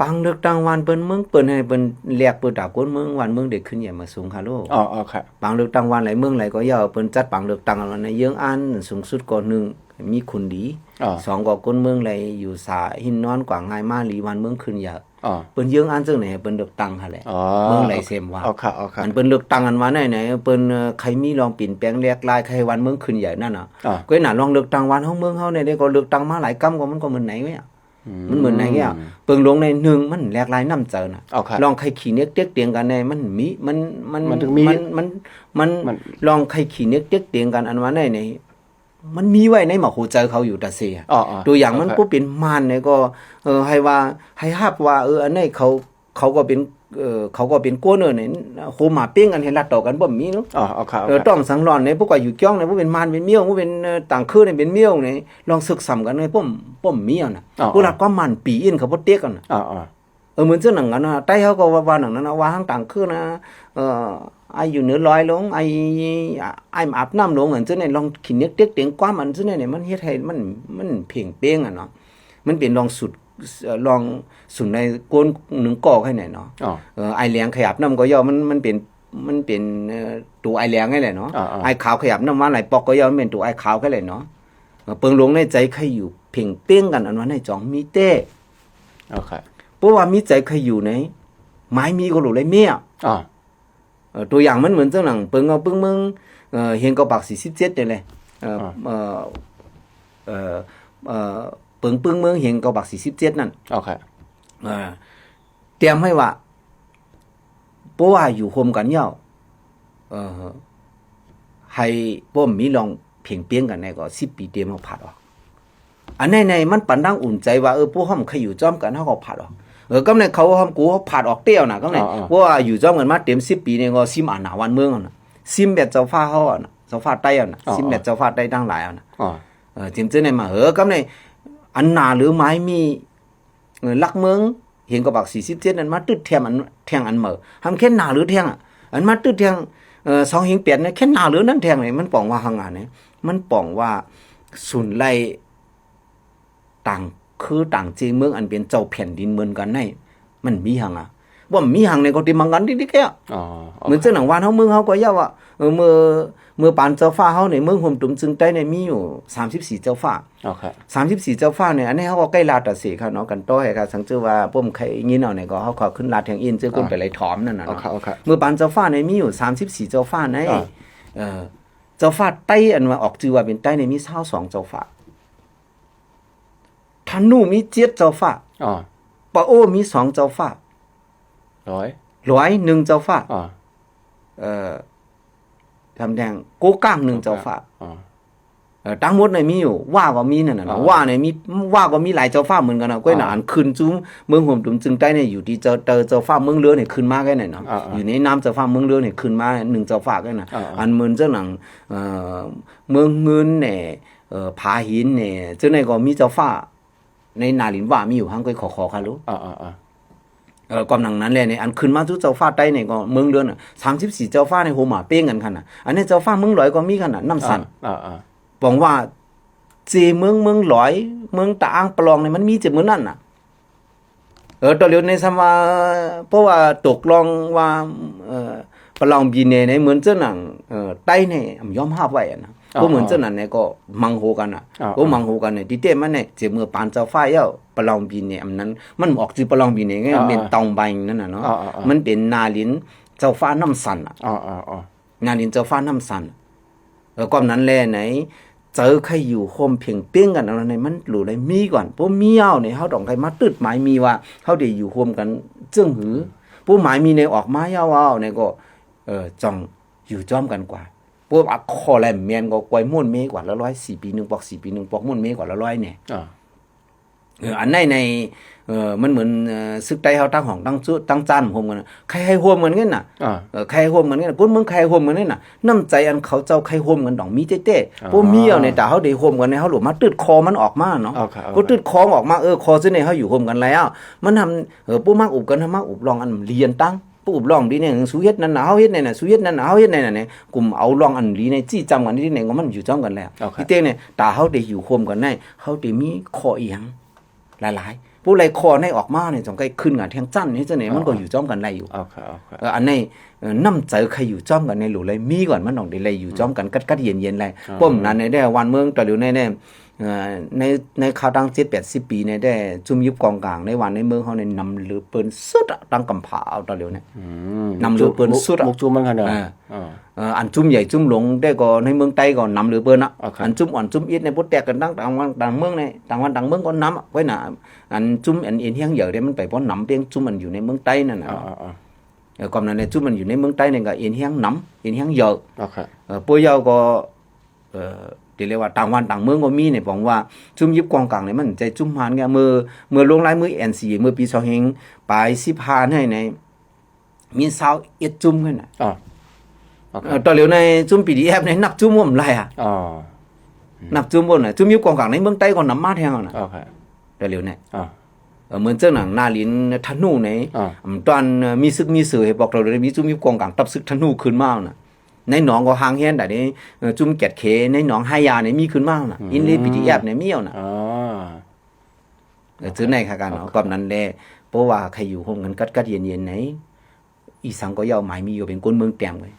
ປາງເລືອກຕັ້ງບ້ານເພິ່ນເມືອງເພິ່ນ ໃຫ້ເພິ່ນແລກເປີດຕາກົນເມືອງ ບ້ານເມືອງໄດ້ຂຶ້ນໃຫຍ່ມາສູງຄ່ະໂລ. ອໍ ອໍ ຄ່ະ ປາງເລືອກຕັ້ງບ້ານໃດເມືອງໃດກໍຢ່າ ເພິ່ນຈັດປາງເລືອກຕັ້ງອັນໃນເຍືອງອັນ ສູງສຸດກໍໜຶ່ງ ມີຄົນດີ ອໍ ສອງກໍຄົນເມືອງໄດ້ຢູ່ສາ ຫິນນອນກວ້າງງ່າຍມາລີ ບ້ານເມືອງຂຶ້ນໃຫຍ່ ອໍ ເພິ່ນເຍືອງອັນເຊິ່ງໃຫ້ເພິ່ນເລືອກຕັ້ງຫັ້ນແຫຼະ ອໍ ເມືອງໃດເສມວ່າ ອໍ ຄ່ະ ອໍ ຄ່ະ ອັນເພິ່ນເລືອກຕັ້ງອັນວ່າໃນ ໃນເພິ່ນ ເອີ ໃຄມີລອງປ່ຽນແປງແລກລາຍ ໃຄບ້ານເມືອງຂຶ້ນໃຫຍ່ນັ້ນນະ ອໍ ກໍນະ ລອງເລືອກຕັ້ງບ້ານເຮົາເມືອງເຮົານີ້ເດ້ ກໍເລືອກຕັ້ງມາຫຼາຍກຳ ກໍມັນກໍເໝືອນໃນເວຍ ອືມ ມັນເໝືອນໃນແກ້ວ ເບິ່ງລົງໃນໜຶ່ງ ມັນແຫຼກຫຼາຍນ້ຳໃຈນະ ອໍ ຄ່ະ ລອງໃຄ່ຂີ້ເໜັກຕຽກຕຽງກັນແດ່ ມັນມີ ມັນ ມັນ ມັນເຖິງມີ ມັນ ມັນ ມັນ ມັນ ລອງໃຄ່ຂີ້ເໜັກຕຽກຕຽງກັນ ອັນວ່າໃນ ໃນ ມັນມີໄວ້ໃນໝາກຫົວໃຈເຂົາຢູ່ຕາເຊ ອໍ ອໍ ຕົວຢ່າງມັນ ໂອເຄ ຜູ້ເປັນມ່ານນີ້ກໍ ເອີ ໃຫ້ວ່າ ໃຫ້ຮັບວ່າ ເອີ ອັນໃດເຂົາ ເຂົາກໍເປັນ ເອີ ເຂົາກໍເປັນກົວເນີ່ນ ໂຮມາເປັງກັນໃຫ້ລັດຕໍ່ກັນບໍ່ມີເນາະ ອໍ ອໍ ຄ່ະ ເອີ ຕ້ອງສັງລອນໃນພວກວ່າຢູ່ກ້ອງໃນ ຜູ້ເປັນມ່ານເປັນມ້ຽວ ຜູ້ເປັນ ເອີ ຕ່າງຄືນເປັນມ້ຽວໃນ ລອງເສິກສຳກັນໃນ ບໍ່ ບໍ່ມີອະນະ ອໍ ຜູ້ລັດຄວາມມ່ານປີອິນເຂົາບໍ່ເຕັກອະນະ ອໍ ອໍ ເອີ ເໝືອນເຊັ່ນໜັງກັນນະ ໄຕ້ເຮົາກໍວ່າ ວ່າໜັງນັ້ນນະ ວ່າທາງຕ່າງຄືນນະ ເອີ ອ້າຍຢູ່ເໜືອລອຍລົງ ອ້າຍ ອ້າຍອາບນ້ຳລົງ ອັນເຊັ່ນນີ້ ລອງຂີ້ເໜັກຕຽກຕຽງຄວາມ ອັນເຊັ່ນນີ້ ມັນເຮັດໃຫ້ມັນ ມັນເພງເປງອະເນາະ ມັນເປັນລອງສຸດ ເອີ ລອງສຸດໃນໂກນໜຶ່ງກໍໃຫ້ແນ່ເນາະ ອໍ ເອີ ອ້າຍແຫຼງໃຄອາບນ້ຳກໍຢ່າ ມັນ ມັນເປັນ ມັນເປັນ ເອີ ໂຕອ້າຍແຫຼງໃຫ້ແຫຼະເນາະ ອໍ ອໍ ອ້າຍຂາວໃຄອາບນ້ຳມາຫຼາຍປອກກໍຢ່າ ມັນເປັນໂຕອ້າຍຂາວໃຫ້ແຫຼະເນາະ ເອີ ເບິ່ງລົງໃນໃຈໃຄຢູ່ເພງເປງກັນ ອັນວ່າໃນຈອງມີແຕ່ ໂອເຄ ເພາະວ່າມີໃຈໃຄຢູ່ໃນ ໝາຍມີກໍໂຫຼໄລເມຍ ອໍ ເອີ ຕົວຢ່າງມັນເໝືອນຈັ່ງໜັງ ເປິງເອົາປຶ້ງເມືອງ ເອີ ເຮງເກົ້າປາກສີ່ສິບເຈັດນີ້ແຫຼະ ເອີ ອໍ ເອີ ເອີ ເອີ ເປິງປຶ້ງເມືອງເຮງເກົ້າປາກສີ່ສິບເຈັດນັ້ນ ໂອເຄ ເອີ ຕຽມໃຫ້ວ່າ ບໍ່ວ່າຢູ່ໂຮມກັນເຍົາ ເອີ ໃຫ້ບໍ່ມີລອງເພງປຽງກັນແນ່ກໍ ສິບປີຕຽມເຮົາຜາດອອກ ອັນໃນ ໃນມັນປັນດັງອຸ່ນໃຈວ່າ ເອີ ພວກເຮົາມັນເຄີຍຢູ່ພ້ອມກັນ ເຮົາກໍຜາດອອກ ເອີ ກຳໃນເຂົາເຮົາກໍຜາດອອກແຕ່ວນະ ກຳໃນ ອໍ ອໍ ເພາະວ່າຢູ່ພ້ອມກັນມາເຕັມສິບປີນີ້ກໍຊິມອານາບ້ານເມືອງເຮົານະ ຊິມແບບເຈົ້າຟ້າເຮົານະ ເຈົ້າຟ້າໄຕ້ເຮົານະ ອໍ ຊິມແບບເຈົ້າຟ້າໄຕ້ທັງຫຼາຍເຮົານະ ອໍ ເອີ ຈິມເຈີໃນມາ ເອີ ກຳໃນອັນໜາຫຼືໝາຍມີ ເອີ ຫຼັກເມືອງເຮງກະບັກສີ່ສິບເຈັດນັ້ນມາຕຶດແທງອັນ ແທງອັນເໝີ ຫາແຂນໜາຫຼືແທງ ອັນມາຕຶດແທງ ເອີ ສອງເຮງແປດນັ້ນແຂນໜາຫຼືນັ້ນແທງນີ້ ມັນປອງວ່າຫາງານນີ້ ມັນປອງວ່າສູນໄລ່ ຕ່າງຄືຕ່າງເຈເມືອງ ອັນເປັນເຈົ້າແຜ່ນດິນເໝືອນກັນໃນ ມັນມີຫຍັງອະ ບໍ່ມີຫຍັງໃນກໍຕິມັງກັນຕິແກ້ວ ເໝືອນເຊິ່ງໜັງບ້ານເຮົາເມືອງເຮົາກໍຢ່າວ່າ ເອີ ເມື່ອ ເມື່ອປານເຈົ້າຟ້າເຮົາໃນເມືອງໂຮມຕຸມເຊິ່ງໃຕ້ໃນມີຢູ່ສາມສິບສີ່ເຈົ້າຟ້າ ສາມສິບສີ່ເຈົ້າຟ້າໃນ ອັນນີ້ເຮົາກໍໃກ້ລາດຕາເສກເນາະ ກັນຕໍ່ໃຫ້ຂ້າສັງເຈີວ່າ ຜົມໄຄຍິນເອົາໃນກໍເຮົາເຂົ້າຂຶ້ນລາດແທງອິນເຈີ ເອີ ຄົນໄປໄລ່ຖອມນັ້ນນະ ເອີ ເຈົ້າຟ້າໃນມີຢູ່ສາມສິບສີ່ເຈົ້າຟ້າໃນ ເອີ ເອີ ເຈົ້າຟ້າໃຕ້ ອັນວ່າອອກຊື່ວ່າເປັນໃຕ້ໃນມີຊາວສອງເຈົ້າຟ້າ ທະນູມີເຈັດເຈົ້າຟ້າ ປະໂອມີສອງເຈົ້າຟ້າ ຫຼອຍ ຫຼອຍໜຶ່ງເຈົ້າຟ້າ ເອີ ທຳແດງ ໂກກ້າງໜຶ່ງເຈົ້າຟ້າ ເອີ ທັງໝົດນີ້ມີຢູ່ ວ່າກໍມີນັ້ນນະເນາະ ອ່າ ວ່ານີ້ມີ ວ່າກໍມີຫຼາຍເຈົ້າຟ້າເໝືອນກັນນະ ກ້ວຍນະ ອ່າ ອັນຂຶ້ນສູ່ເມືອງໂຮມຕຸມຈຶ່ງໃຕ້ນີ້ ຢູ່ທີ່ເຈົ້າ ເຈົ້າ ເຈົ້າຟ້າເມືອງເລີນີ້ຂຶ້ນມາແຄ່ນັ້ນເນາະ ອ່າໆ ຢູ່ໃນນາມເຈົ້າຟ້າເມືອງເລີນີ້ຂຶ້ນມາໜຶ່ງເຈົ້າຟ້າແຄ່ນັ້ນ ອ່າໆ ອັນເໝືອນຈັ່ງໜັງ ເອີ ເມືອງເງິນແດ່ ເອີ ຜາຫີນແດ່ ຈັ່ງໃດກໍມີເຈົ້າຟ້າ ໃນນາລິນວ່າມີຢູ່ ຫັ້ນກໍຂໍ ຂໍຄາໂລ ອ່າໆ ເອີ ກວາມໜັງນັ້ນແຫຼະນີ້ ອັນຂຶ້ນມາສູ່ເຈົ້າຟ້າໃຕ້ນີ້ກໍເມືອງເລີນະ ສາມສິບສີ່ເຈົ້າຟ້າໃນໂຮມມາເປ້ງກັນຫັ້ນນະ ອັນນີ້ເຈົ້າຟ້າເມືອງລອຍກໍມີຫັ້ນນະ ນ້ຳສັນ ອ່າໆ ປອງວ່າເຈເມືອງ ເມືອງລອຍ ເມືອງຕາອ່າງປະລອງນີ້ ມັນມີເຈເໝິດນັ້ນນະ ເອີ ຕອນຫຼຽວໃນສ່ຳວ່າ ເພາະວ່າຕົກລົງວ່າ ເອີ ປະລອງບີເນໃນເໝືອນເຈົ້າໜັງ ເອີ ໃຕ້ນີ້ ອຳ ຍອມຮັບໄວ້ຫັ້ນນະ ອ່າໆ ກໍເໝືອນເຈົ້ານັ້ນນີ້ກໍມັງໂຫກັນນະ ອ່າໆ ກໍມັງໂຫກັນນີ້ ທີ່ແທ້ມັນນີ້ ເຈເໝີປານເຈົ້າຟ້າເຈົ້າ ປະລອງບີເນ ອັນນັ້ນ ມັນອອກຊື່ປະລອງບີນ ອ່າໆ ແມ່ນຕອງໄບນັ້ນນະເນາະ ອ່າໆ ມັນເປັນນາລິນເຈົ້າຟ້ານ້ຳສັນ ອ່າໆ ນາລິນເຈົ້າຟ້ານ້ຳສັນ ເອີ ກວາມນັ້ນແຫຼະໃນ ເຈີໄຄຢູ່ໂຮມເພັງເປ້ງກັນ ອັນນັ້ນໃນມັນຫຼູໄດ້ມີກ່ອນ ບໍ່ມີເອົາໃນ ເຮົາຕ້ອງໄຄມາຕຶດໝາຍມີວ່າ ເຮົາໄດ້ຢູ່ໂຮມກັນເຊິ່ງຫື ບໍ່ໝາຍມີໃນອອກມາເອົາເອົາໃນກໍ ເອີ ຕ້ອງຢູ່ພ້ອມກັນກວ່າ ບໍ່ວ່າຂໍ້ໃດແມ່ນກໍກວາຍມ່ວນເມກວ່າລະລອຍ ສີ່ປີໜຶ່ງປອກ ສີ່ປີໜຶ່ງປອກ ມ່ວນເມກວ່າລະລອຍແນ່ ອ່າ ເອີ ອັນໃດໃນ ເອີ ມັນເໝືອນ ເອີ ສຶກໃຕ້ເຮົາ ຕັ້ງຫ້ອງ ຕັ້ງຈຸ ຕັ້ງຈານຮ່ວມກັນນະ ໃຄໃຫ້ຮ່ວມກັນນັ້ນນະ ອ່າ ເອີ ໃຄໃຫ້ຮ່ວມກັນນັ້ນນະ ຄົນເມືອງໃຄໃຫ້ຮ່ວມກັນນັ້ນນະ ນ້ຳໃຈອັນເຂົາເຈົ້າໃຄຮ່ວມກັນຕ້ອງມີແທ້ໆ ອໍ ບໍ່ມີເອົາໃນ ອ່າ ຕາເຮົາໄດ້ຮ່ວມກັນໃນ ເຮົາຫຼູມາຕຶດຄໍມັນອອກມາເນາະ ອ່າ ກໍຕຶດຄໍອອກມາ ເອີ ຄໍຊື່ນີ້ເຮົາຢູ່ຮ່ວມກັນແລ້ວ ມັນທຳ ເອີ ບໍ່ມັກອຸບກັນ ເຮົາມັກອຸບລອງອັນດີອັນຕັ້ງ ຜູ້ອຸບລອງດີແນ່ ສູເຮັດນັ້ນນະ ເຮົາເຮັດແນ່ນະ ສູເຮັດນັ້ນນະ ເຮົາເຮັດແນ່ນະ ກຸ່ມເອົາລອງອັນດີໃນ ຊີ້ຈຳກັນດີແນ່ ກໍມັນຢູ່ຈອມກັນແລ້ວ ໂອເຄ ທີ່ແທ້ນີ້ ຕາເຮົາໄດ້ຢູ່ຮ່ວມກັນໃນ ເຮົາໄດ້ມີຂໍ້ອີ່ຫຍັງຫຼາຍໆ ຜູ້ໃດຂໍ້ໃນອອກມານີ້ ຕ້ອງໄດ້ຂຶ້ນກັນແທ່ງຈັນ ເຮັດຈັ່ງໃດ ອໍ ມັນກໍຢູ່ຈອມກັນໄດ້ຢູ່ ໂອເຄ ໂອເຄ ເອີ ອັນໃນ ເອີ ນ້ຳໃຈໃຄຢູ່ຈອມກັນໃນ ຫຼູໄດ້ມີກ່ອນ ມັນຕ້ອງໄດ້ໄລ່ຢູ່ຈອມກັນ ກັດກັດເຢັນໆໄດ້ ອໍ ປ້ອມນັ້ນໃນແດ່ ວານເມືອງຕະຫຼິວໃນແດ່ ເອີ ໃນ ໃນຄາວຕັ້ງເຈັດແປດສິບປີນີ້ແດ່ ຊຸມຢິບກອງກາງໃນວານໃນເມືອງເຮົານີ້ ນຳເຫຼືອເປີ້ນສຸດອະ ຕັ້ງກຳພ້າເອົາຕະຫຼິວນີ້ ອືມ ນຳເຫຼືອເປີ້ນສຸດອະ ມຸກຈຸ້ມມັນຂະໜາດ ເອີ ເອີ ເອີ ອັນຊຸມໃຫຍ່ຊຸມຫຼວງແດ່ກໍໃນເມືອງໃຕ້ກໍນຳເຫຼືອເປີ້ນນະ ໂອເຄ ອັນຊຸມອ່ອນຊຸມອິດນີ້ ບໍ່ແຕກກັນຕັ້ງຕ່າງວັນຕ່າງເມືອງນີ້ ຕ່າງວັນຕ່າງເມືອງກໍນຳ ໄວ້ນະ ອັນຊຸມອັນເອັນແຮງເຫຍີແດ່ ມັນໄປບໍ່ນຳເປັນຊຸມອັນຢູ່ໃນເມືອງໃຕ້ນັ້ນນະ ເອີ ເອີ ເອີ ກວາມນັ້ນແຫຼະ ຊຸມອັນຢູ່ໃນເມືອງໃຕ້ນີ້ກໍເອັນແຮງນຳ ເອັນແຮງເຫຍີ ໂອເຄ ເອີ ພວກເຈົ້າກໍ ເອີ ທີ່ເອີ້ນວ່າຕ່າງບ້ານຕ່າງເມືອງກໍມີນີ້ ບອກວ່າຊຸມຢິບກອງກາງນີ້ ມັນໃຈຊຸມຫານ ເມື່ອ ເມື່ອລົງລາຍມື ເອັນຊີເອ ເມື່ອປີສອງພັນປາຍສິບຫ້າໃຫ້ໃນ ມີຊາວເອັດຊຸມຫັ້ນນະ ອໍ ໂອເຄ ເອີ ຕອນຫຼຽວໃນຊຸມ ພີດີເອັຟ ນີ້ ນັບຊຸມບໍ່ໄດ້ອະ ອໍ ນັບຊຸມບໍ່ໄດ້ ຊຸມຢິບກອງກາງໃນເມືອງໃຕ້ກໍນຳມາແທງຫັ້ນນະ ໂອເຄ ຕອນຫຼຽວນີ້ ອໍ ເອີ ເໝືອນຈັ່ງໜັງນາລິນທະນູໃນ ອໍ ອຳຕອນ ເອີ ມີຊຶກມີເສີ ໃຫ້ບອກ ຕອນຫຼຽວນີ້ ມີຊຸມຍິບກອງກາງ ຕັບຊຶກທະນູຂຶ້ນມານະ ໃນໜອງກໍຫ່າງແຮນໄດ້ເດ້ ເອີ ຊຸມແກດເຂ ໃນໜອງຫາຍານີ້ມີຂຶ້ນມານະ ອືມ ອິນເລ ພີດີເອັຟ ນີ້ມີເອົານະ ອໍ ເອີ ເອີ ເຊິ່ງໃນຂະການເນາະ ໂອເຄ ກອບນັ້ນແຫຼະ ເພາະວ່າໃຄຢູ່ຮ່ວມກັນກັດກັດເຢັນໆໃນ ອີ່ສັງກໍເຍົາ ໝາຍມີຢູ່ເປັນຄົນເມືອງແຕ້ມເວີຍ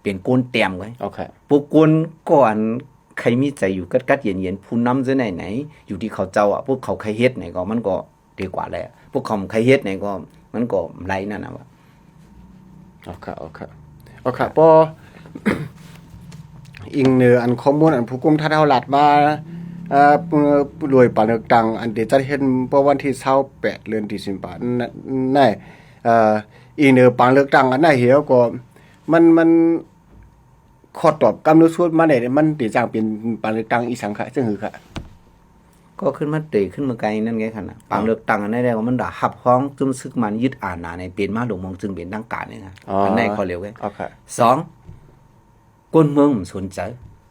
ເປັນຄົນແຕ້ມເວີຍ ໂອເຄ ພວກຄົນກໍອັນໃຄມີໃຈຢູ່ກັດກັດເຢັນໆ ຜູ້ນຳເຊິ່ງໃນ ຢູ່ທີ່ເຂົາເຈົ້າອະ ພວກເຂົາໃຄເຮັດໃນກໍ ມັນກໍ ດີກວ່າແຫຼະ ພວກເຂົາບໍ່ໃຄ່ເຮັດນີ້ກໍ ມັນກໍຫຼາຍນັ້ນນະວ່າ ໂອເຄ ໂອເຄ ໂອເຄ ພໍ ອີງເນີອັນຂໍ້ມູນອັນຜູ້ກຸມທັດເຮົາລັດມາ ເອີ ໂດຍປາງເລືອກຕັ້ງອັນທີ່ຈັດເຮັດເມື່ອວັນທີຊາວແປດ ເດືອນເດເຊັມເບີ ນ- ໃນ ເອີ ອີງເນີປາງເລືອກຕັ້ງອັນນັ້ນເຮົາກໍ ມັນ ມັນ ຂໍ້ຕອບກຳນົດສຸດມາໄດ້ ມັນເປັນຈັ່ງເປັນປາງເລືອກຕັ້ງອີ່ສັງຄະ ຈັ່ງຄືຄະ ກໍຂຶ້ນມາເຕະຂຶ້ນມາໄກນັ້ນໄງຄັນນະ ປາງເລືອກຕັ້ງອັນໃດແລ້ວ ມັນໄດ້ຮັບຮອງຈຸ້ມຊຶກມັນຍຶດອານາໃນເປັນມາຫຼວງເມືອງຈຶ່ງເປັນທາງການນີ້ນະ ອໍ ອັນໃດຂໍ້ຫຼຽວເວີຍ ໂອເຄ ສອງ ຄົນເມືອງບໍ່ສົນໃຈ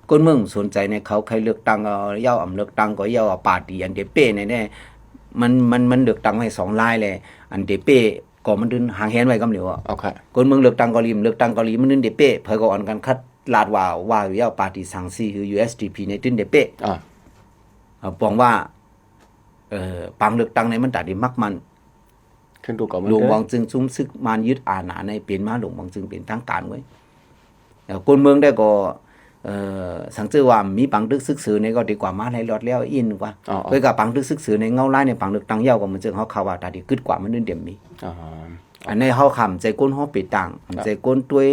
ຄົນເມືອງບໍ່ສົນໃຈໃນ ເຂົາໃຄ່ເລືອກຕັ້ງກໍເຍົາ ອຳເລືອກຕັ້ງກໍເຍົາ ປາຕີອັນເດເປ້ໃນແດ່ ມັນ ມັນ ມັນເລືອກຕັ້ງໄວ້ສອງລາຍແຫຼະ ອັນເດເປ້ ກໍມັນດຶງຫາງແຮນໄວ້ກຳຫຼຽວ ໂອເຄ ຄົນເມືອງເລືອກຕັ້ງເກົາຫຼີ ເລືອກຕັ້ງເກົາຫຼີ ມັນດຶງເດເປ້ ໃຜກໍອ່ອນກັນຄັດລາດວ່າ ວ່າຢູ່ແລ້ວ ປາຕີສັງຊີ ຄື ຢູ ເອັສ ດີ ພີ ໃນດຶງເດເປ້ ອ່າ ເອີ ປອງວ່າ ເອີ ປາງເລືອກຕັ້ງໃນມັນຕາໄດ້ມັກມັນ ຂຶ້ນຕົວເກົ່າມັນ ຫຼວງວັງຈຶ່ງຊຸມຊຶກມານຍຶດອານາໃນ ເປັນມາຫຼວງວັງຈຶ່ງເປັນທາງການເວີຍ ເອີ ຄົນເມືອງໄດ້ກໍ ເອີ ສັງເຈີວ່າມີປາງຕຶກຊຶກເສີໃນກໍດີກວ່າມາໃນລອດແລ້ວອິນກວ່າ ເອີ ເຄີຍກັບປາງຕຶກຊຶກເສີໃນເງົາລາຍໃນປາງເລືອກຕັ້ງເຍົາກໍມັນເຊິ່ງເຮົາຄາວ່າຕາດີກຶດກວ່າມັນເດີນເດມມີ ອັນໃນເຮົາຄຳໃຈກົ້ນເຮົາເປຕາງ ໃຈກົ້ນຕົວຍ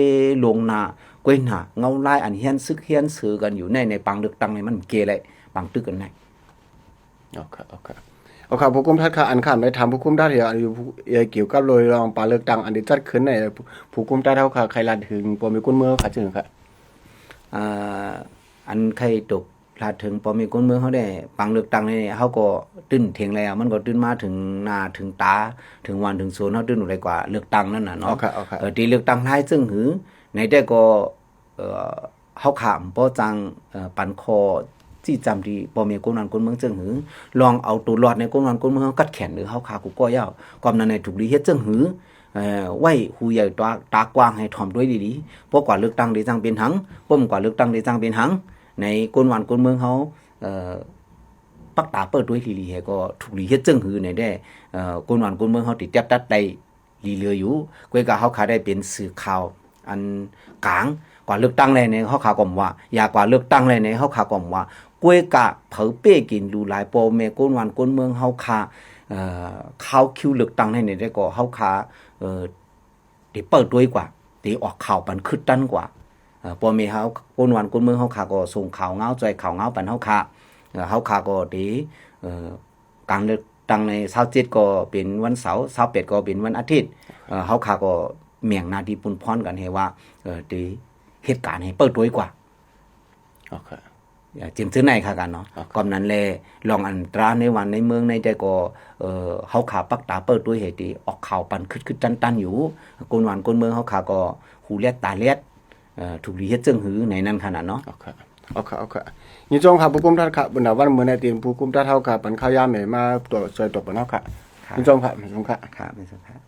ລົງໜ້າ ກ້ວຍໜ້າ ເງົາລາຍອັນຮຽນຊຶກຮຽນເສີກັນຢູ່ໃນ ໃນປາງເລືອກຕັ້ງໃນມັນເກແລ ປາງຕຶກກັນໃນ ໂອເຄ ໂອເຄ ໂອເຄ ຜູ້ກຸມທັດຄະ ອັນຄຳໄດ້ຖາມຜູ້ກຸມທັດ ກ່ຽວກັບໂດຍລອງປາເລືອກຕັ້ງອັນໄດ້ຈັດຂຶ້ນໃນ ຜູ້ກຸມທັດເຮົາຄະ ໃຄ່ລາດເຖິງພໍ່ແມ່ຄົນເມືອງເຮົາຄະ ເຊີນຄະ ອ່າ ອັນໃຄ່ຕົກ ລາດເຖິງພໍ່ແມ່ຄົນເມືອງເຮົາໄດ້ ປັງເລືອກຕັ້ງນີ້ ເຮົາກໍຕື່ນເຖິງແລ້ວ ມັນກໍຕື່ນມາເຖິງໜ້າເຖິງຕາ ເຖິງບ້ານເຖິງໂຊນເຮົາ ຕື່ນໄດ້ກວ່າເລືອກຕັ້ງນັ້ນນະເນາະ. ເອີ ເລືອກຕັ້ງຫຼາຍເຊິ່ງຫື ໃນແຕ່ກໍ ເອີ ເຮົາຂ້າບໍ່ຈ້າງ ເອີ ປັນຂໍ້ຊີ້ຈຳທີ່ພໍ່ແມ່ຄົນບ້ານຄົນເມືອງເຊິ່ງຫື ລອງເອົາໂຕລອດໃນຄົນບ້ານຄົນເມືອງເຮົາກັດແຂນ ຫຼືເຮົາຂ້າກູກໍຍາວ ກອມນັ້ນໃຫ້ທຸກລີເຮັດເຊິ່ງຫື ເອີ ໄວ້ຫູໃຫຍ່ຕາ ຕາກວ້າງ ໃຫ້ຖ່ອມຕົວດີໆ ບໍ່ກວ່າເລືອກຕັ້ງເດຈັ່ງເປັນຫຍັງ ບໍ່ກວ່າເລືອກຕັ້ງເດຈັ່ງເປັນຫຍັງ ໃນຄົນບ້ານຄົນເມືອງເຮົາ ເອີ ປັກຕາເປີດຕົວດີໆ ໃຫ້ກໍທຸກລີເຮັດເຊິ່ງຫືໃນແດ່ ເອີ ຄົນບ້ານຄົນເມືອງເຮົາຕິແຕັບຕັດໄດ້ ດີເຫຼືອຢູ່ ກວຍກະເຮົາຂ້າໄດ້ເປັນສື່ຂ່າວອັນກາງ ກວ່າເລືອກຕັ້ງແລ້ວໃນເຮົາຂ້າກໍບໍ່ວ່າ ຢ່າກວ່າເລືອກຕັ້ງແລ້ວໃນເຮົາຂ້າກໍບໍ່ວ່າ ກວຍກະເຜີເປ້ກິນຫຼູຫຼາຍ ພໍ່ແມ່ຄົນບ້ານຄົນເມືອງເຮົາຂ້າ ເອີ ຄາວຄິວເລືອກຕັ້ງໃນໃດກໍເຮົາຂ້າ ເອີ ໄດ້ເປີດຕົວກວ່າ ໄດ້ອອກຂ່າວປັນຄຶດຕັນກວ່າ ເອີ ພໍ່ແມ່ເຮົາຄົນບ້ານຄົນເມືອງເຮົາຂ້າກໍສົ່ງຂ່າວງາວ ຊ່ອຍຂ່າວງາວປັນເຮົາຂ້າ ເອີ ເຮົາຂ້າກໍໄດ້ ເອີ ການເລືອກຕັ້ງໃນຊາວເຈັດກໍເປັນວັນເສົາ ຊາວແປດກໍເປັນວັນອາທິດ ເອີ ເຮົາຂ້າກໍແບ່ງໜ້າທີ່ປຸ້ນຜ່ອນກັນໃຫ້ວ່າ ເອີ ໄດ້ເຮັດການໃຫ້ເປີດຕົວກວ່າ ໂອເຄ ເອີ ຈິງຊື່ໃນຄ່າກັນເນາະ ໂອເຄ ກອມນັ້ນແຫຼະ ລອງອັນຕາໃນບ້ານໃນເມືອງໃນໃດກໍ ເອີ ເຮົາຂ້າປັກຕາເປີດຕົວໃຫ້ໄດ້ອອກຂ່າວປັນຄຶດໆຕັນໆຢູ່ ຄົນບ້ານຄົນເມືອງເຮົາຂ້າກໍຫູແລດຕາແລດ ເອີ ທຸກລີເຮັດເຊິ່ງຫືໃນນັ້ນຂະໜາດເນາະ ໂອເຄ ໂອເຄ ໂອເຄ ຍິນດີຕ້ອນຮັບຜູ້ກົມທັດ ບນດາວັນມື້ໃນທີ່ຜູ້ກົມທັດເຮົາຂ້າປັນຂ່າວຍາມໃຫ້ມາຕົວະ ຊ່ວຍຕົວະປັນເຮົາ ຍິນດີຕ້ອນຮັບ ຂອບຄຸນ ຂອບຄຸນ.